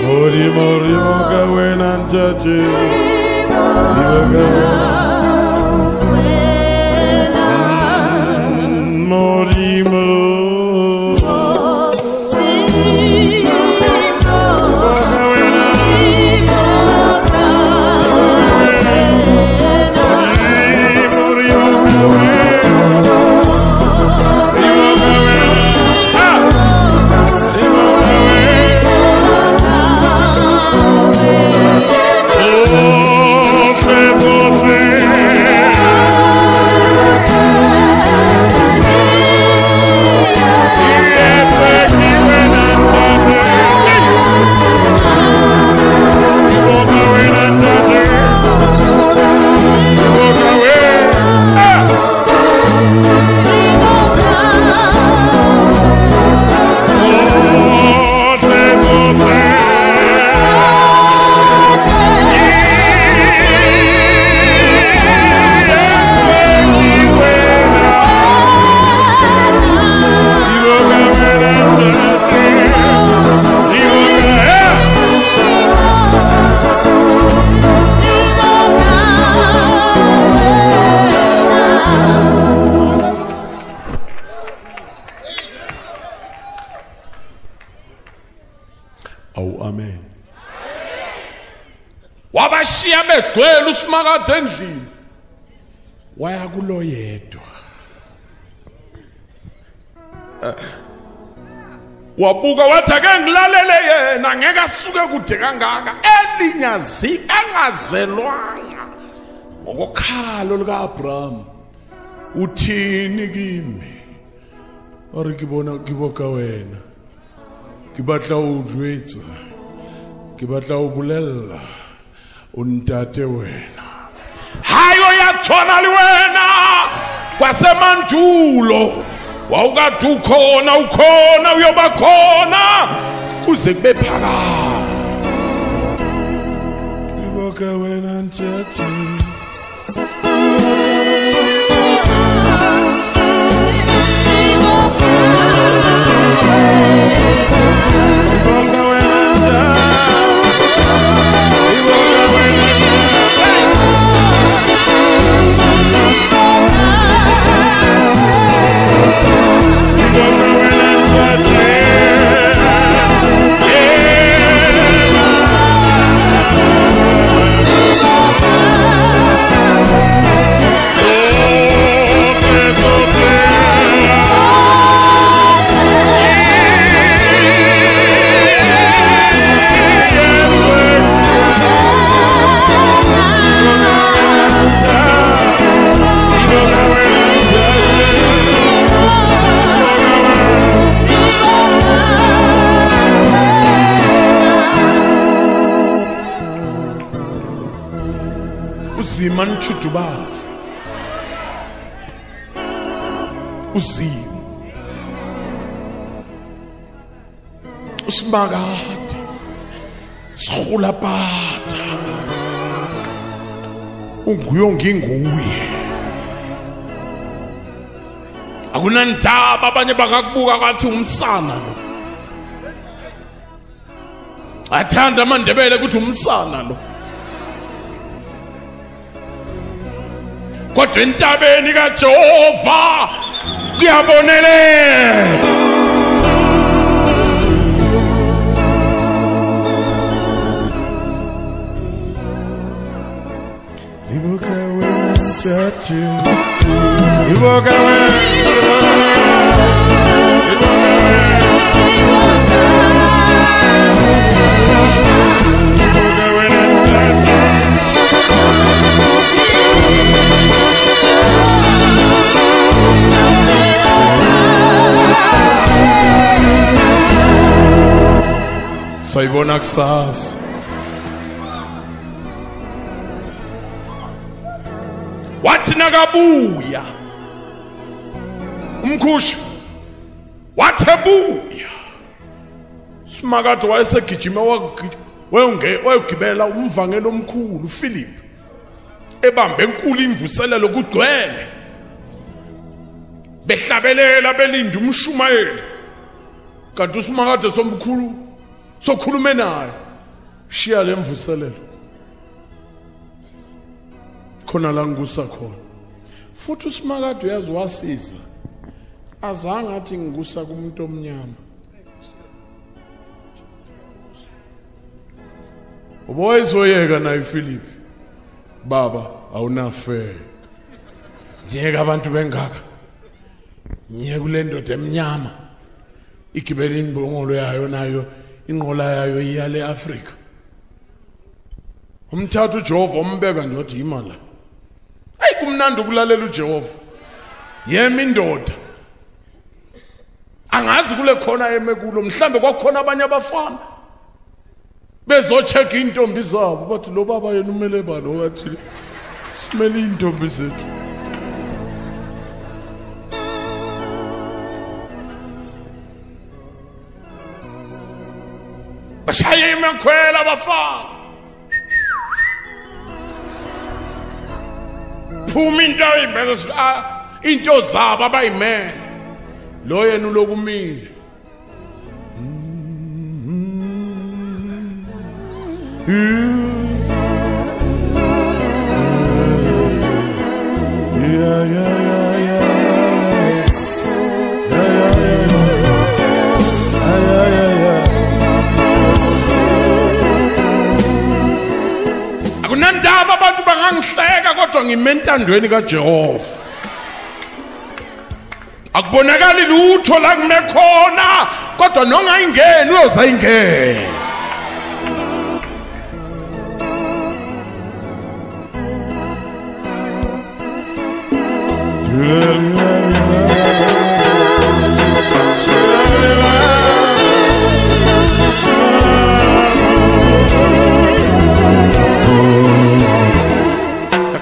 Modimo Riboka wena ntate Riboka wena Modimo Amen. Wabashiya begcwele uSimakade endlini, waya kulo yedwa. Wabuka wathi ake ngilalele yena, ngeke asuke kude kangaka, elinyazi engazelwanga ngokokhalo lika-Abraham. Uthini kimi? Ore ke bona ke boka wena, ke batla o jwetsa, ke batla o bolella, o ntate wena. Hayi uyatshwana le wena kwasemandulo, wawukade ukhona, ukhona, uyoba khona kuze kube phakade. Ke boka wena ntate. Uzima nitshudubaza, uzima uSimakade sikhulaphatha, unguye nginguye. Akunandaba abanye bakakubuka kwathi umsana lo, athanda amaNdebele ukuthi umsana lo, kodwa entabeni kaJehova kuyabonelela. Riboka wena ntate, riboka wena, riboka wena, riboka wena ntate. Sayibona kusasa. Wathi nakabuya umkhusha Wathebuya Simakade wayesegijima wayogibela umvangeli omkhulu uPhilip ebambe enkulu imvuselelo kugcwele behlabelela belinda umshumayeli kanti uSimakade somkhulu sokhulume naye shiya lemvuselelo khona la ngikusa khona futhi uSimakade uyazi wasiza azange athi ngikusa kumuntu omnyama uboyizoyeka naye Philip baba awunafe ngiyeka abantu bengaka ngiye kule ndoda emnyama igibela imbongolo yayo nayo inqola yayo iyale Afrika umthatha uJehova umbeka nje wathi yima la ayi kumnandi ukulalela uJehova yema indoda angazi kule khona eme kulo mhlambe kwakhona abanye abafana bezocheck intombi zabo bathi lo baba yena umele bani wathi simele intombi zethu bashaye imakhwela abafana phuma into into zabo abayimele lo yena ulokumile yeah yeah yeah yeah yeah yeah yeah akunandaba abantu bangangihleka kodwa ngime entandweni kaJehova akubonakali lutho la ngime khona kodwa nongayingeni uyozayingena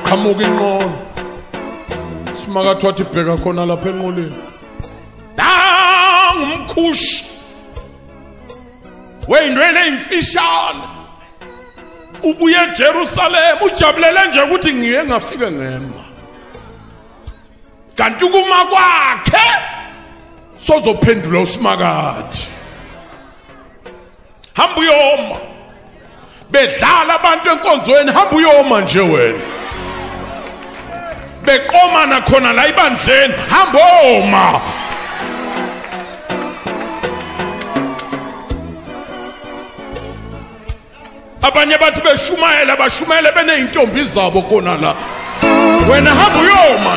Qhamuka inqola Simakade wathi bheka khona lapha enqoleni nangumkhushi weyinwele eyimfishane ubuye eJerusalem ujabulele nje ukuthi ngiye ngafika ngema kanti ukuma kwakhe sozophendula uSimakade hamba uyoma bedlala abantu enkonzweni hamba uyoma nje wena beqomana khona la ibandleni hamba oma abanye bathi beshumayela bashumayele beneyintombi zabo khona la wena hamba uyoma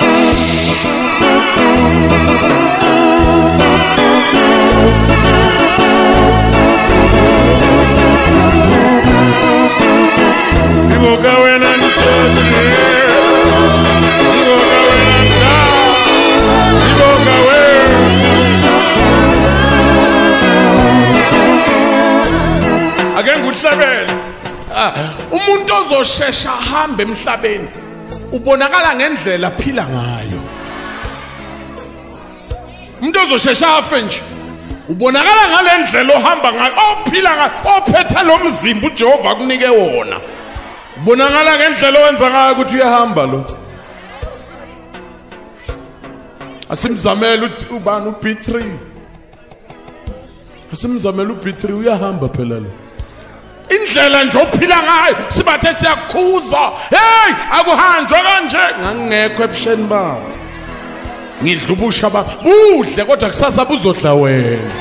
Iboka wena ntosi Iboka wena nta Iboka wena Ake ngikuhlebele umuntu ozoshesha ahambe emhlabeni ubonakala ngendlela aphila ngayo umuntu ozoshesha afe nje ubonakala ngalendlela ohamba ngayo ophila ngayo ophethe lo mzimba uJehova akunike wona ubonakala ngendlela owenza ngayo ukuthi uyahamba lo asimzamele ubani uB3 asimzamele uB3 uyahamba phela lo indlela nje ophila ngayo sibathe siyakhuza hey akuhanjwa kanje ngangekho ebusheni babo ngidla ubusha babo budle kodwa kusasa buzodla wena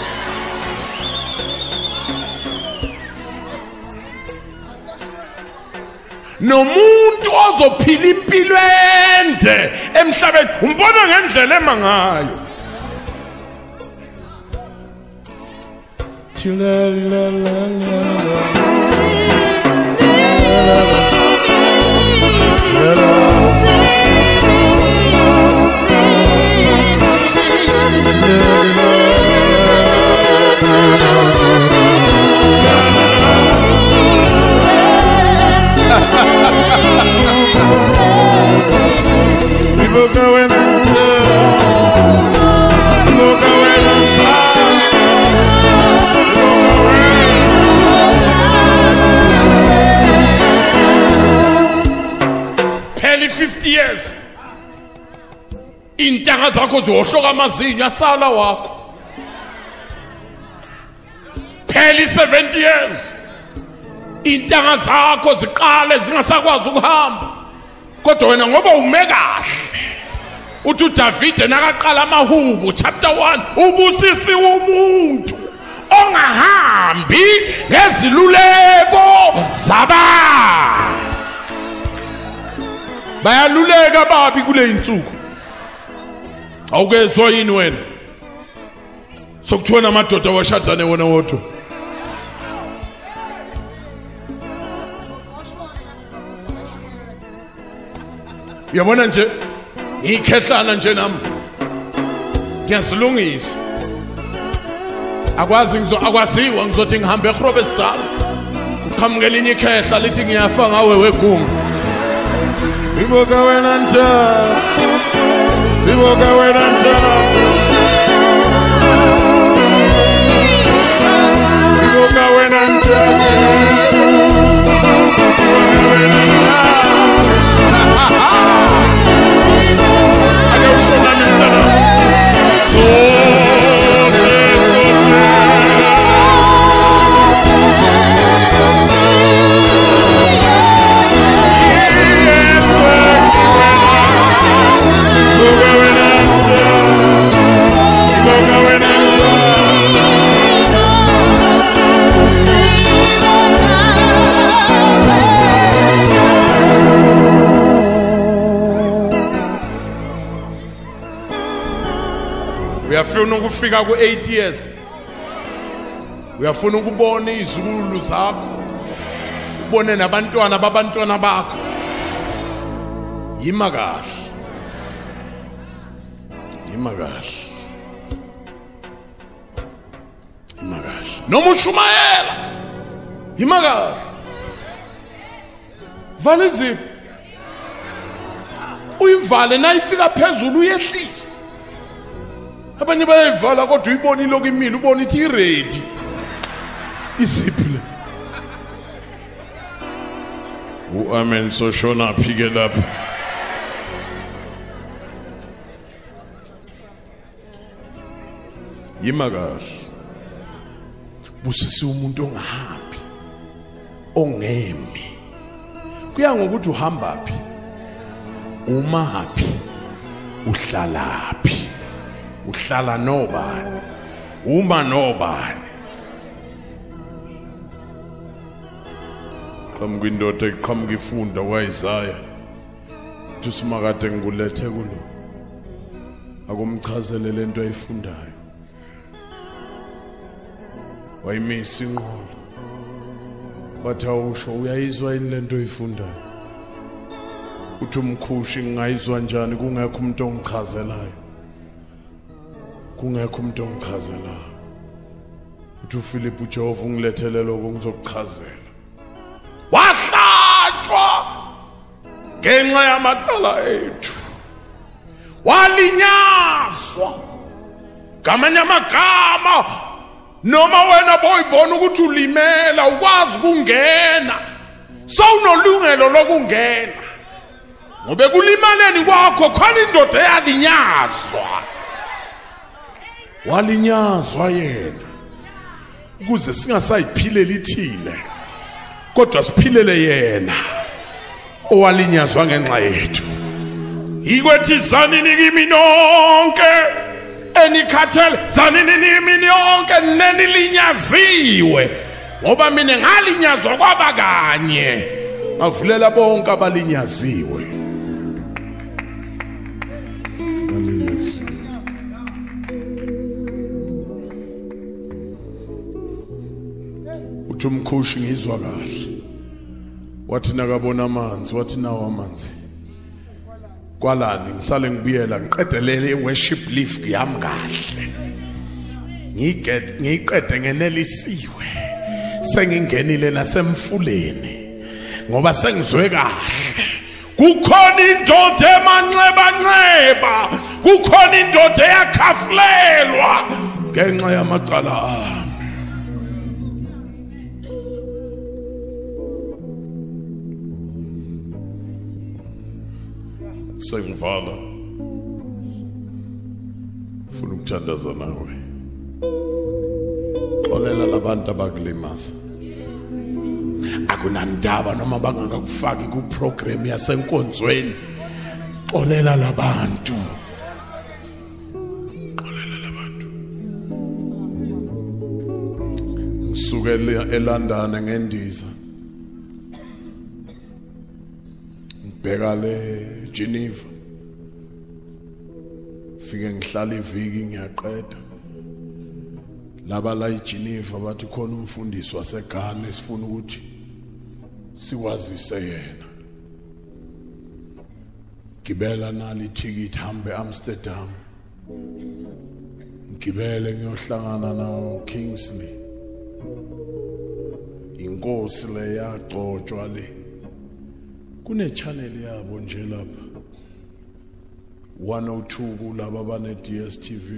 nomuntu ozophila impilo ende emhlabeni umbona ngendlela ema ngayo la la la la People going out, people going out. Intanga zakho ziwohloka amazinyo asala wakho. Phela 70 years. Intanga zakho ziqale zingasakwazi ukuhamba. Kodwa wena ngoba ume kahle. Uthi uDavide nakaqala amahubo chapter 1 ubusisiwe umuntu ongahambi ngeziluleko zabantu. Bayaluleka babi kule insuku. Awukezwa yini wena? Sokuthiwa namadoda washadane wona wodwa. Uyabona nje ngikhehlana nje nami. Ngiyazilungisa. Akwazi akwaziwa ngizothi ngihambe eGrobestad. Kuqhamuke elinye ikhehla lithi ngiyafa ngawe wegungu. Iboka wena nja. Iboka wena nja. Iboka wena nja. Ake ushona mina. Uyafuna ukufika ku-8 years. Uyafuna ukubona izizukulu zakho, ubone nabantwana babantwana bakho. Yima kahle. Yima kahle. Yima kahle. Noma ushumayela. Yima kahle. Vala izipho. Uyivale nayifika phezulu uyehlise. Abanye bayayivala kodwa uyibona ilokhu imile, ubona ithi iready. Iziphi le? U-amen soshona phi ke lapha? Yima kahle. Busisiwe umuntu ongahambi, ongemi. Kuya ngokuthi uhamba phi, uma phi, uhlala phi. Uhlala nobani, uma nobani. Qhamuka indoda eqhamuka ifunda kwaIsaya. Uthi simakade ngikulethe kulo. Akumchazele lento ayifundayo. Wayimisa inqola. Wathi awusho uyayizwa yini lento oyifundayo? Uthi umkhushi ngingayizwa njani kungekho umuntu ongichazelayo? Kungekho umuntu ongichazelayo. Uthi uPhilip uJehova ungilethele lokho ngizokuchazela. Wahlatshwa ngenxa yamacala ethu. Walinyazwa ngamanye amagama. Noma wena boyibona ukuthi ulimela ukwazi ukungena, sewunolungelo lokungena. Ngoba kulimaleni kwakho khona indoda eyalinyazwa. Walinyazwa yena ukuze singasayiphileli thina, kodwa siphilele yena owalinyazwa ngenxa yethu. Yikwethi zanini kimi nonke enikhathele, zanini kimi nonke nenilinyaziwe, ngoba mina ngalinyazwa kwaba kanye, ngavulela bonke abalinyaziwe. Uthi umkhushi ngizwa kahle. Wathi nakabona amanzi, wathi nawo amanzi kwalani, ngisale ngibuyela ngiqedelele worship lift yami kahle, ngiyiqede ngenelisiwe, sengingenile nasemfuleni ngoba sengizwe kahle. Kukhona indoda emanxeba nxeba, kukhona indoda eyakhafulelwa ngenxa yamacala ami. Sengivala. ukuthandaza nawe. Xolela labantu abakulimaza. Akunandaba noma bangakufaki ku program yasenkonzweni. Xolela labantu. Xolela labantu. Ngisuke eLondon ngendiza. Ngibheka le Geneva. Fike ngihlala iviki ngiyaqeda. Laba la eGeneva bathi khona umfundisi waseGhana esifuna ukuthi siwazise yena. Gibela nali ithikithi hambe Amsterdam. Ngibele ngiyohlangana nawo Kingsley. Inkosi le yagcotshwa le. Kune channel yabo nje lapha. 102 kulaba bane DStv.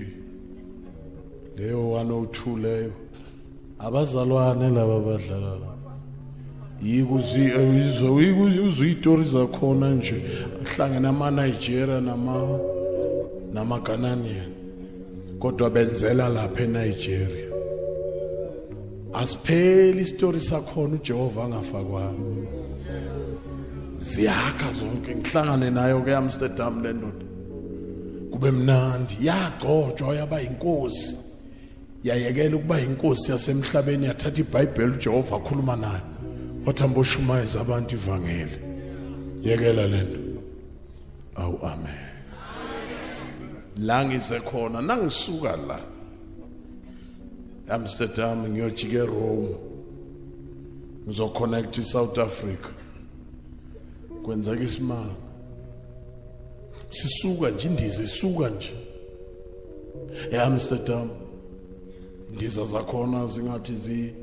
Leyo 102 leyo abazalwane laba badlala la. Yikuzi uzitori zakhona nje kuhlangene ama Nigeria nama Ghanaian kodwa benzela lapha eNigeria. Asipheli isitori sakhona uJehova angafakwanga. Ziyakha zonke ngihlangane nayo ke Amsterdam le ndoda. Kube mnandi yagcotshwa yaba inkosi. Yayekela ukuba inkosi yasemhlabeni yathatha iBhayibheli uJehova akhuluma nayo. Wathi amboshumayeza abantu ivangeli. Yekela lento. Awu amen. La ngize khona nangisuka la Amsterdam ngiyojika eRome. Ngizoconnect iSouth Africa. Kwenzeka isimanga. Sisuka nje indiza isuka nje eAmsterdam. Indiza zakhona zingathi zi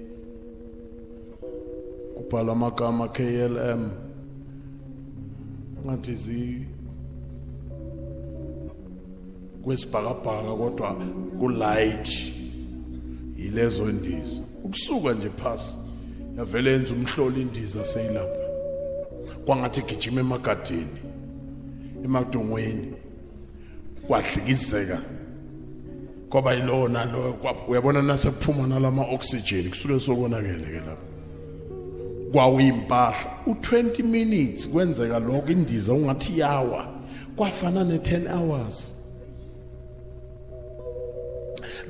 kubhala amagama KLM ngathi zi kwesibhakabhaka kodwa ku light yilezo ndiza. Ukusuka nje phasi yavele yenza umhloli indiza seyilapha. Kwangathi gijima emagadini emadongweni kwadlikizeka kwaba yilona lo uyabona nasekuphuma nalama oxygen kusuke sokonakele ke lapha. Kwawimpahla u20 minutes kwenzeka lokho indiza ungathi yawa kwafana ne10 hours.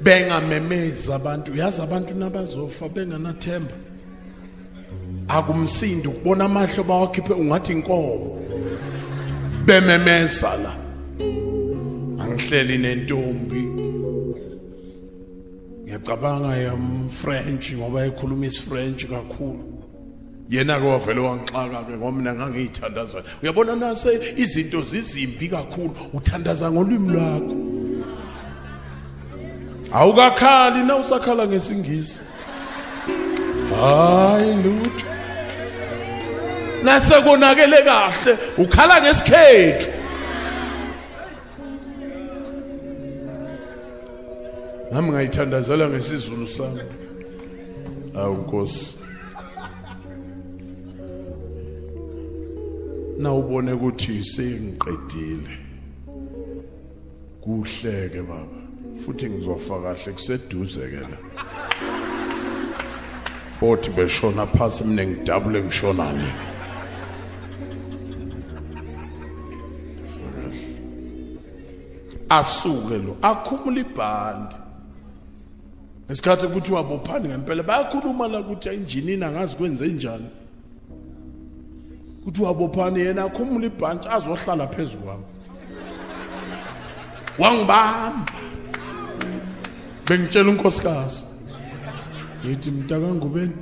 Bengamemeza abantu, uyazi abantu nabazofa benganathemba. Akumsindi ukubona amahlo bawakhiphe ungathi inkomo. Bememeza la. Angihleli nentombi. Ngiyacabanga yam French ngoba ekhuluma isiFrench kakhulu. Yena ke wavele wangixaka ke ngoba mina ngangiyithandaza. Uyabona nase izinto zizimbi kakhulu uthandaza ngolwimi lwakho. Awukakhali na usakhala ngesingisi. Hayi lutho. Nasekonakele kahle ukhala ngesikhethu. Nami ngayithandazela ngesizulu sami. Awu Nkosi. Nawubone ukuthi sengiqedile. Kuhleke baba. Futhi ngizofa kahle kuseduze ke la. Bothi beshona phansi mina ngidabule ngishona nje. Asuke lo akhumula ibhandi. Ngesikhathi ukuthi wabophani ngempela bayakhuluma la ukuthi injinini angazi kwenze njani. Kuthi wabophani yena akhumula ibhantshi azohlala phezulu kwami. Wangibamba. Bengitshela unkosikazi. Ngithi mntaka Ngubeni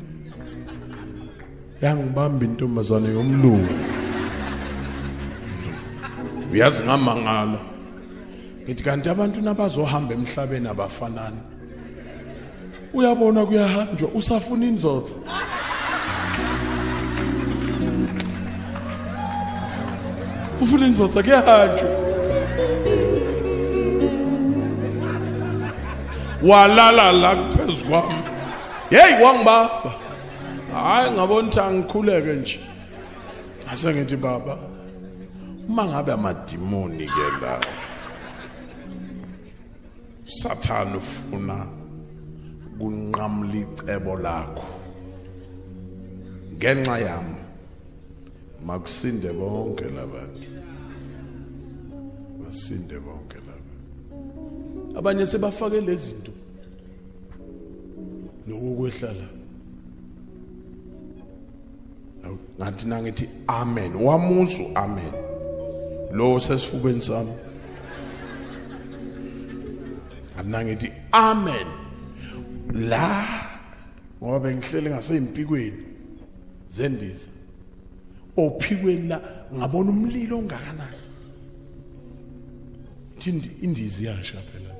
yangibamba intombazane yomlungu. Uyazi ngamangala. Ngithi kanti abantu nabazohamba emhlabeni abafanani. Uyabona kuyahanjwa usafuna inzotha. Ufuna inzotha kuyahanjwa. Walala la phezu kwami. Hey wangibaba. Hayi ngabona ukuthi angikhuleke nje. Ase ngithi baba uma ngabe amadimoni ke la. Sathane ufuna kunqamula icebo lakho. Ngenxa yami makusinde bonke labantu. Basinde bonke laba. Abanye sebafake lezi zinto. Lokukwehla la. Ngathi nangithi amen. Wamuzu amen. Lo sesifubeni sami. Anangithi amen. La ngoba bengihlele ngasezimpikweni zendiza. Ophikweni la ngabona umlilo ongakanani. Indiza iyasha phela.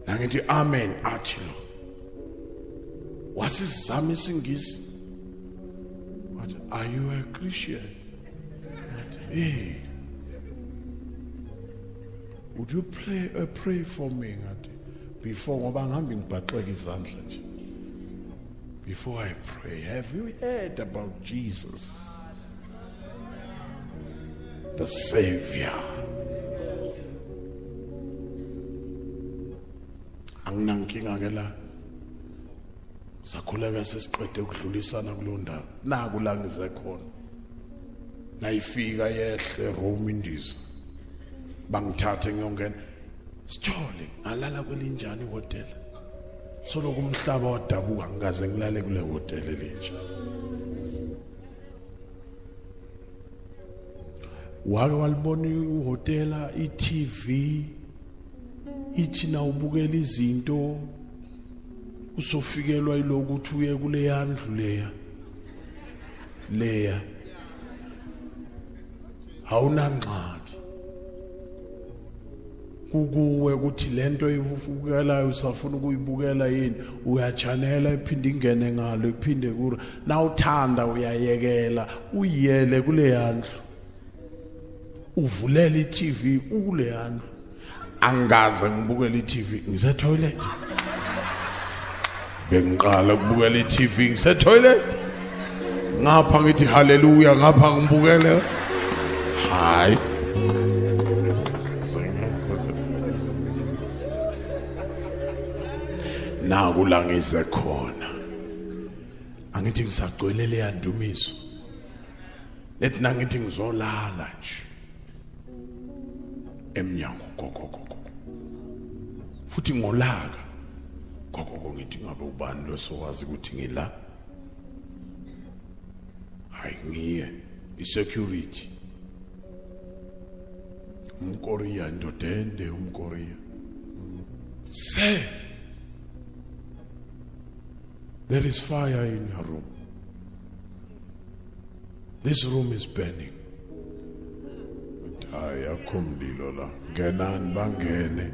Nangithi amen athi lo. Wasizama isingisi. Wathi, are you a Christian? Hey. Would you pray for me? Ngathi before ngoba ngihambe ngibhaxeka izandla nje. Before I pray, have you heard about Jesus, the Savior? Anginankinga ke la. Sakhuleka sesiqede ukudlulisana kulo ndawo. Naku la ngize khona. Nayifika yehle Rome indiza. Bangithathe ngiyongena. Sithole ngalala kwelinjani ihotela. Soloku umhlaba wadabuka ngikaze ngilale kule hotela elinje. Wake walibona ihotela, i-TV ithi na ubukela izinto usofikelwa ilokuthi uye kule yandlu leya. Leya. Awunangxaki. Kukuwe ukuthi lento oyibukelayo usafuna ukuyibukela yini, uyachanela iphinde ingene ngalo iphinde kuro. Nawuthanda uyayekela uyiyele kule yandlu. Uvulela i-TV ukule yandlu. Angaze ngibukele i-TV ngise toilet. Bengiqala ukubukela i-TV ngise toilet. Ngapha ngithi haleluya, ngapha ngibukele. Hayi. Naku la ngize khona. Angithi ngisagcwele le yandumiso. Nethi nangithi ngizolala nje. Emnyango gogogogo. Futhi ngolaka. Gogogo ngithi ngabe ubani lo sowazi ukuthi ngila? Hayi ngiye i-security. UmKorea ndodende umKorea. Say there is fire in your room. This room is burning. Hayi akho mlilo la. Ngenani bangene.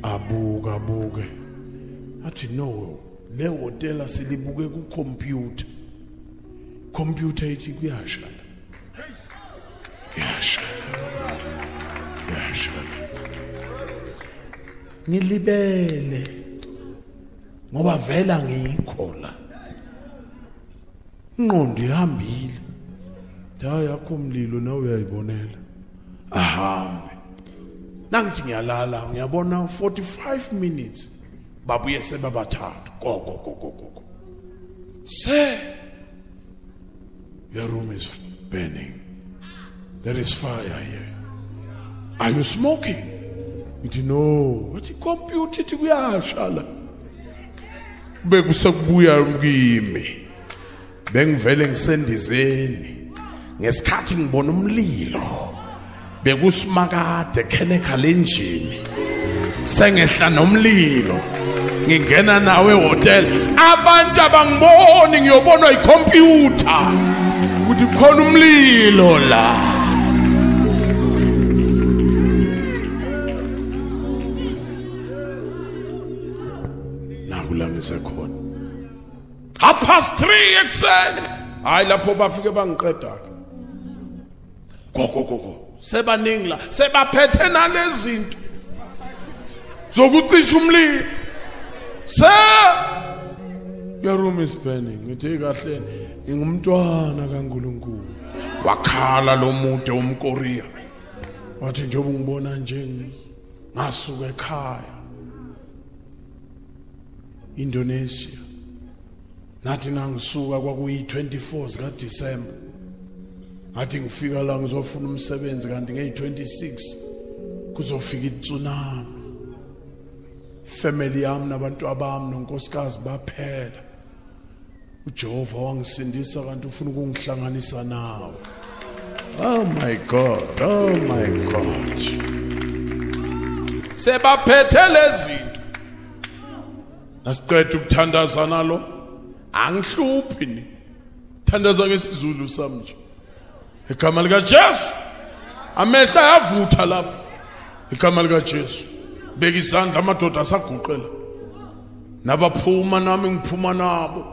Abuka abuke. Athi no, le hotela silibuke ku computer. Computer ithi kuyasha la. Kuyasha. Kuyasha. Ngilibele. Ngoba vela ngikho la. Ingqondo ihambile. Hayi akho mlilo nawe uyayibonela. Ahambe. Nangithi ngiyalala ngiyabona 45 minutes babuye sebabathathu go go go go go. Say your room is burning. There is fire here. Are you smoking? Ngithi no. Wathi computer ithi kuyasha la. Bekusakubuya kimi. Bengivele ngisendizeni. Ngesikhathi ngibona umlilo. Bekusimakade khenekha lenjini. Sengehla nomlilo. Ngingena nawe ehotel. Abantu abangiboni ngiyobonwa ikhompyutha ukuthi khona umlilo la. Naku la ngisekhona. 3:30 ekuseni. Hayi lapho bafike bangiqeda ke. Go go go go. Sebaningi la, sebaphethe nalezinto zokucisha umlilo. Sir, your room is burning. Ngithi kahle ngingumntwana kaNkuluNkulu. Wakhala lo muntu umKorea. Wathi njengoba ungibona nje ngasuka ekhaya Indonesia, nathi nangisuka kwakuyi-24 zika December, ngathi ngifika la ngizofuna umsebenzi, kanti ngeyi-26 kuzofika itsunami. Family yami nabantu abami nonkosikazi baphela. uJehova wangisindisa, kanti ufuna ukungihlanganisa nawe. Oh my God, oh my God. Sebaphethe lezinto. Nasiqeda ukuthandaza nalo, angihluphi ni. Thandaza ngesiZulu sami nje. Igama lika Jesu. Amehla ayavutha lapho. Igama lika Jesu. Beka isandla, amadoda asaguqela. Nabaphuma nami ngiphuma nabo.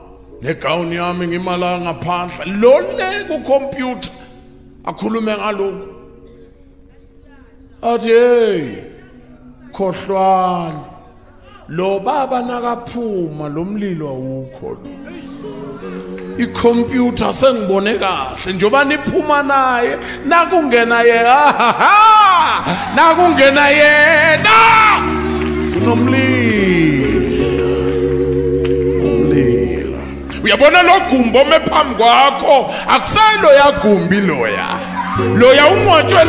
Negawuni yami ngimala ngaphandle. Lo le ku computer akhulume ngalokho. Athi hey, khohlwana. Lo baba nakaphuma lo mlilo awukho lo. Ikhompyutha sengibone kahle njengoba niphuma naye, nakungena yena, nakungena yena kunomlilo. Umlilo. Uyabona lo gumbi ome phambi kwakho, akusayilo yagumbi loya. Loya ungcwatshwe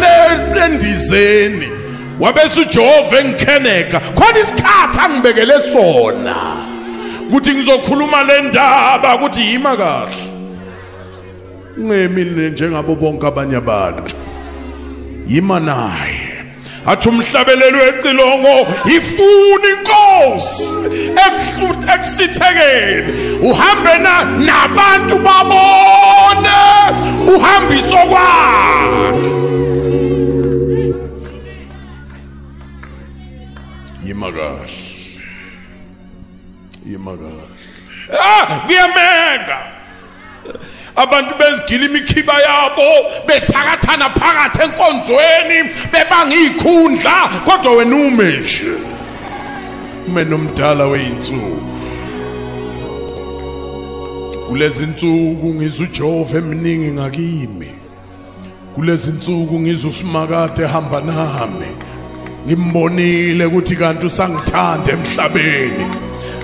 endizeni. Wabese uJehova engikheneka, khona isikhathi angibekele sona ukuthi ngizokhuluma le ndaba, ukuthi yima kahle, ungemi njengabo bonke abanye abantu, yima naye. Athi umhlabelelo wecilongo, ifuna inkosi ekusithekeni, uhambe nabantu babone uhambiso kwakhe. Yima kahle, yima kahle. Ah, kuyameka. Abantu bezigila imikhiba yabo, bethakathana phakathi enkonzweni, bebanga izikhundla, kodwa wena ume nje. Ume nomdala weyinsuku. Kulezi insuku ngizwa uJehova eminingi ngakimi. Kulezi insuku ngizwa uSimakade ehamba nami. Ngimbonile ukuthi kanti usangithanda emhlabeni.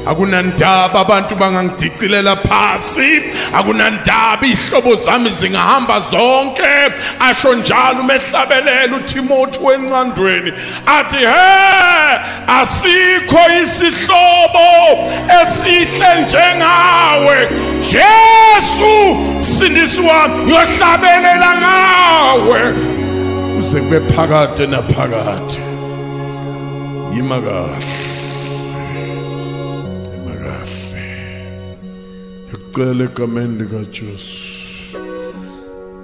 Akunandaba abantu bangangidicilela phasi, akunandaba ihlobo zami zingahamba zonke. Asho njalo umehlabelela uTimothy wencandweni, athi he, asikho isihlobo esihle njengawe Jesu, msindisi wami, ngiyohlabelela ngawe kuze kube phakade naphakade. Yima kahle, yima kahle. Ngikucela egameni likaJesu.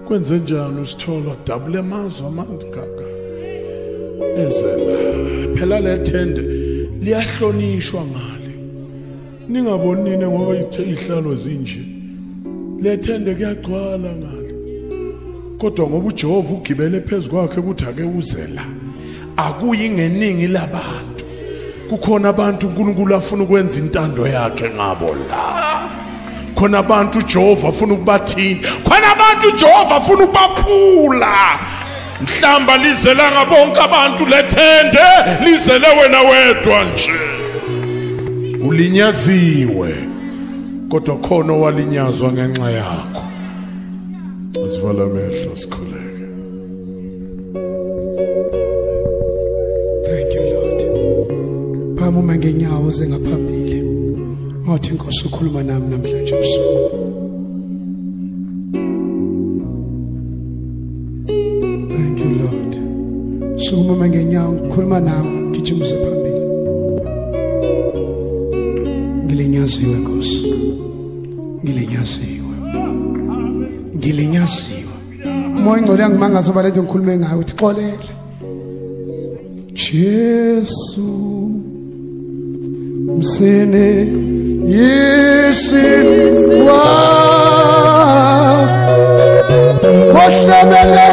Kwenze njani usithola dabule amazwe amangaka ezela? Phela le thende liyahlonishwa ngale. Ningaboni nini ngoba ihlalo zinje. Le thende kuyagcwala ngale. Kodwa ngoba uJehova ugibele phezu kwakhe ukuthi ake uze la, akuyi ngeningi labantu. Kukhona abantu uNkulunkulu afuna ukwenza intando yakhe ngabo la. Khona abantu uJehova afuna ukubathinta, khona abantu uJehova afuna ukubaphula. Mhlamba lizelanga bonke abantu lethende, lizele wena wedwa nje. Ulinyaziwe, kodwa khona owalinyazwa ngenxa yakho. Asivala amehlo sikhuleke.
Thank you Lord. Phama ngenyawo zengaphambili. Ngathi inkosi ukhuluma nami namhlanje ebusuku. Thank you Lord. Sukuma ngenyawo ngikhuluma nawe, gijima uze phambili. Ngilinyaziwe Nkosi. Ngilinyaziwe. Ngilinyaziwe. Umoya ongcwele angimangaza ngoba lento ngikhulume ngayo uthi xolela. Jesu msene Yesu wa Kohlebele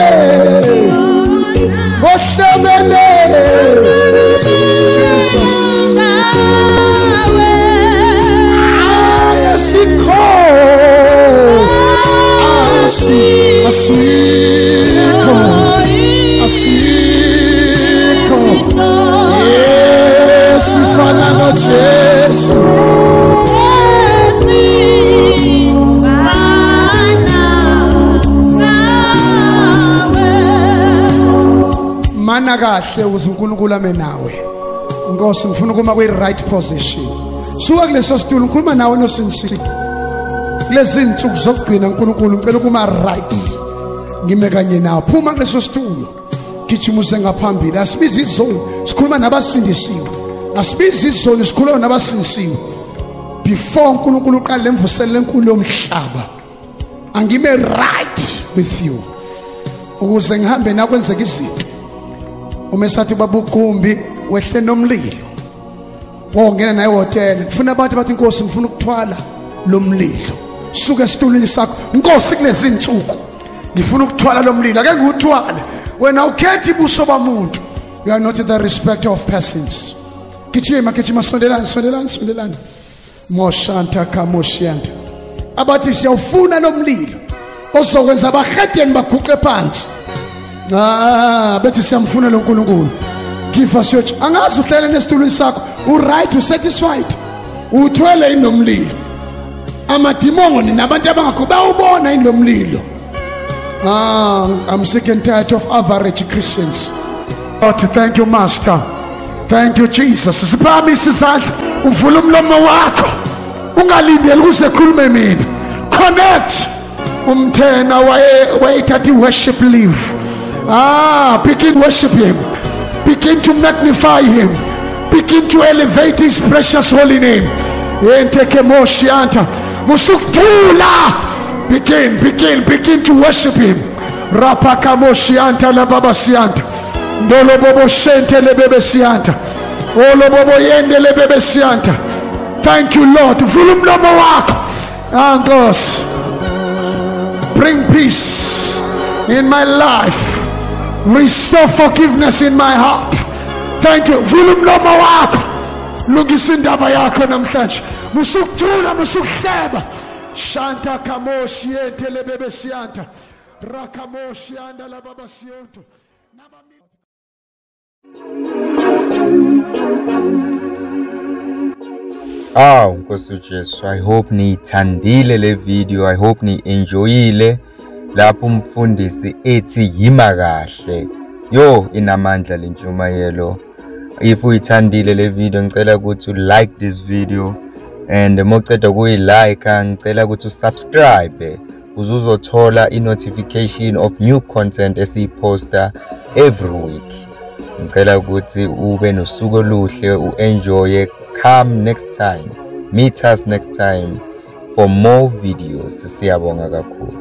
Kohlebele Jesus Asikho Asikho Asikho kahle ukuze uNkulunkulu ame nawe. Nkosi ngifuna ukuma kwi right position. Suka kuleso situlo ngikhuluma nawe nosindisiwe. Kulezi insuku zokugcina uNkulunkulu ngicela ukuma right. Ngime kanye nawe. Phuma kuleso situlo. Gijima uze ngaphambili. Asibize izoni, sikhuluma nabasindisiwe. Asibize izoni, sikhuluma nabasindisiwe. Before uNkulunkulu uqale lemvuselelo enkulu yomhlaba, angime right with you. Ukuze ngihambe nakwenzeka izinto. Uma esathi babugumbi wehle nomlilo. Wongena naye ehotela. Ngifuna abantu bathi Nkosi ngifuna ukuthwala lo mlilo. Suka esitulweni sakho. Nkosi kulezi insuku ngifuna ukuthwala lo mlilo. Ake ngiwuthwale. Wena ukhethi ubuso bamuntu. You are not the respecter of persons. Gijima gijima, sondelani sondelani sondelani. Moshanta kamoshanta. Abathi siyawufuna lo mlilo ozokwenza abahedeni baguqe phansi. Ah, bethi siyamfuna lo nkulunkulu. Give us your. Angazi uhlele nesitulweni sakho, u right, u satisfied. Uthwele inomlilo. Amadimoni nabantu abangakho bawubona inomlilo. Ah, I'm sick and tired of average Christians. But thank you, Master. Thank you, Jesus. Siphakamise isandla, uvule umlomo wakho. Ungalindeli ukuze khulume mina. Connect. Umthena wayethatha worship leave. Ah, begin worship him. Begin to magnify him. Begin to elevate his precious holy name. Musukthula. Begin, begin, begin to worship him. Rapakamoshianta la babasianta. Ndolo bobo shente le bebesianta. Olo bobo yende le bebesianta. Thank you, Lord. Vula umlomo wakho. Nkosi, bring peace in my life. Restore forgiveness in my heart. Thank you. Vula umlomo wakho. Lungisa indaba yakho namhlanje. Musukuthula, musukuhleba. Shanta kamoshi yente lebebesianta. Rakamoshi anda la babasionto.
Aw, Nkosi uJesu, I hope niyithandile le video. I hope ni-enjoyile lapho umfundisi ethi yima kahle. Yo, inamandla le ntshumayelo. If uyithandile le video, ngicela ukuthi like this video, and mawuceda ukuyilike ngicela ukuthi usubscribe ukuze uzothola i-notification of new content esiyiposta every week. Ngicela ukuthi ube nosuku oluhle, u-enjoye. Come next time, meet us next time for more videos. Siyabonga kakhulu.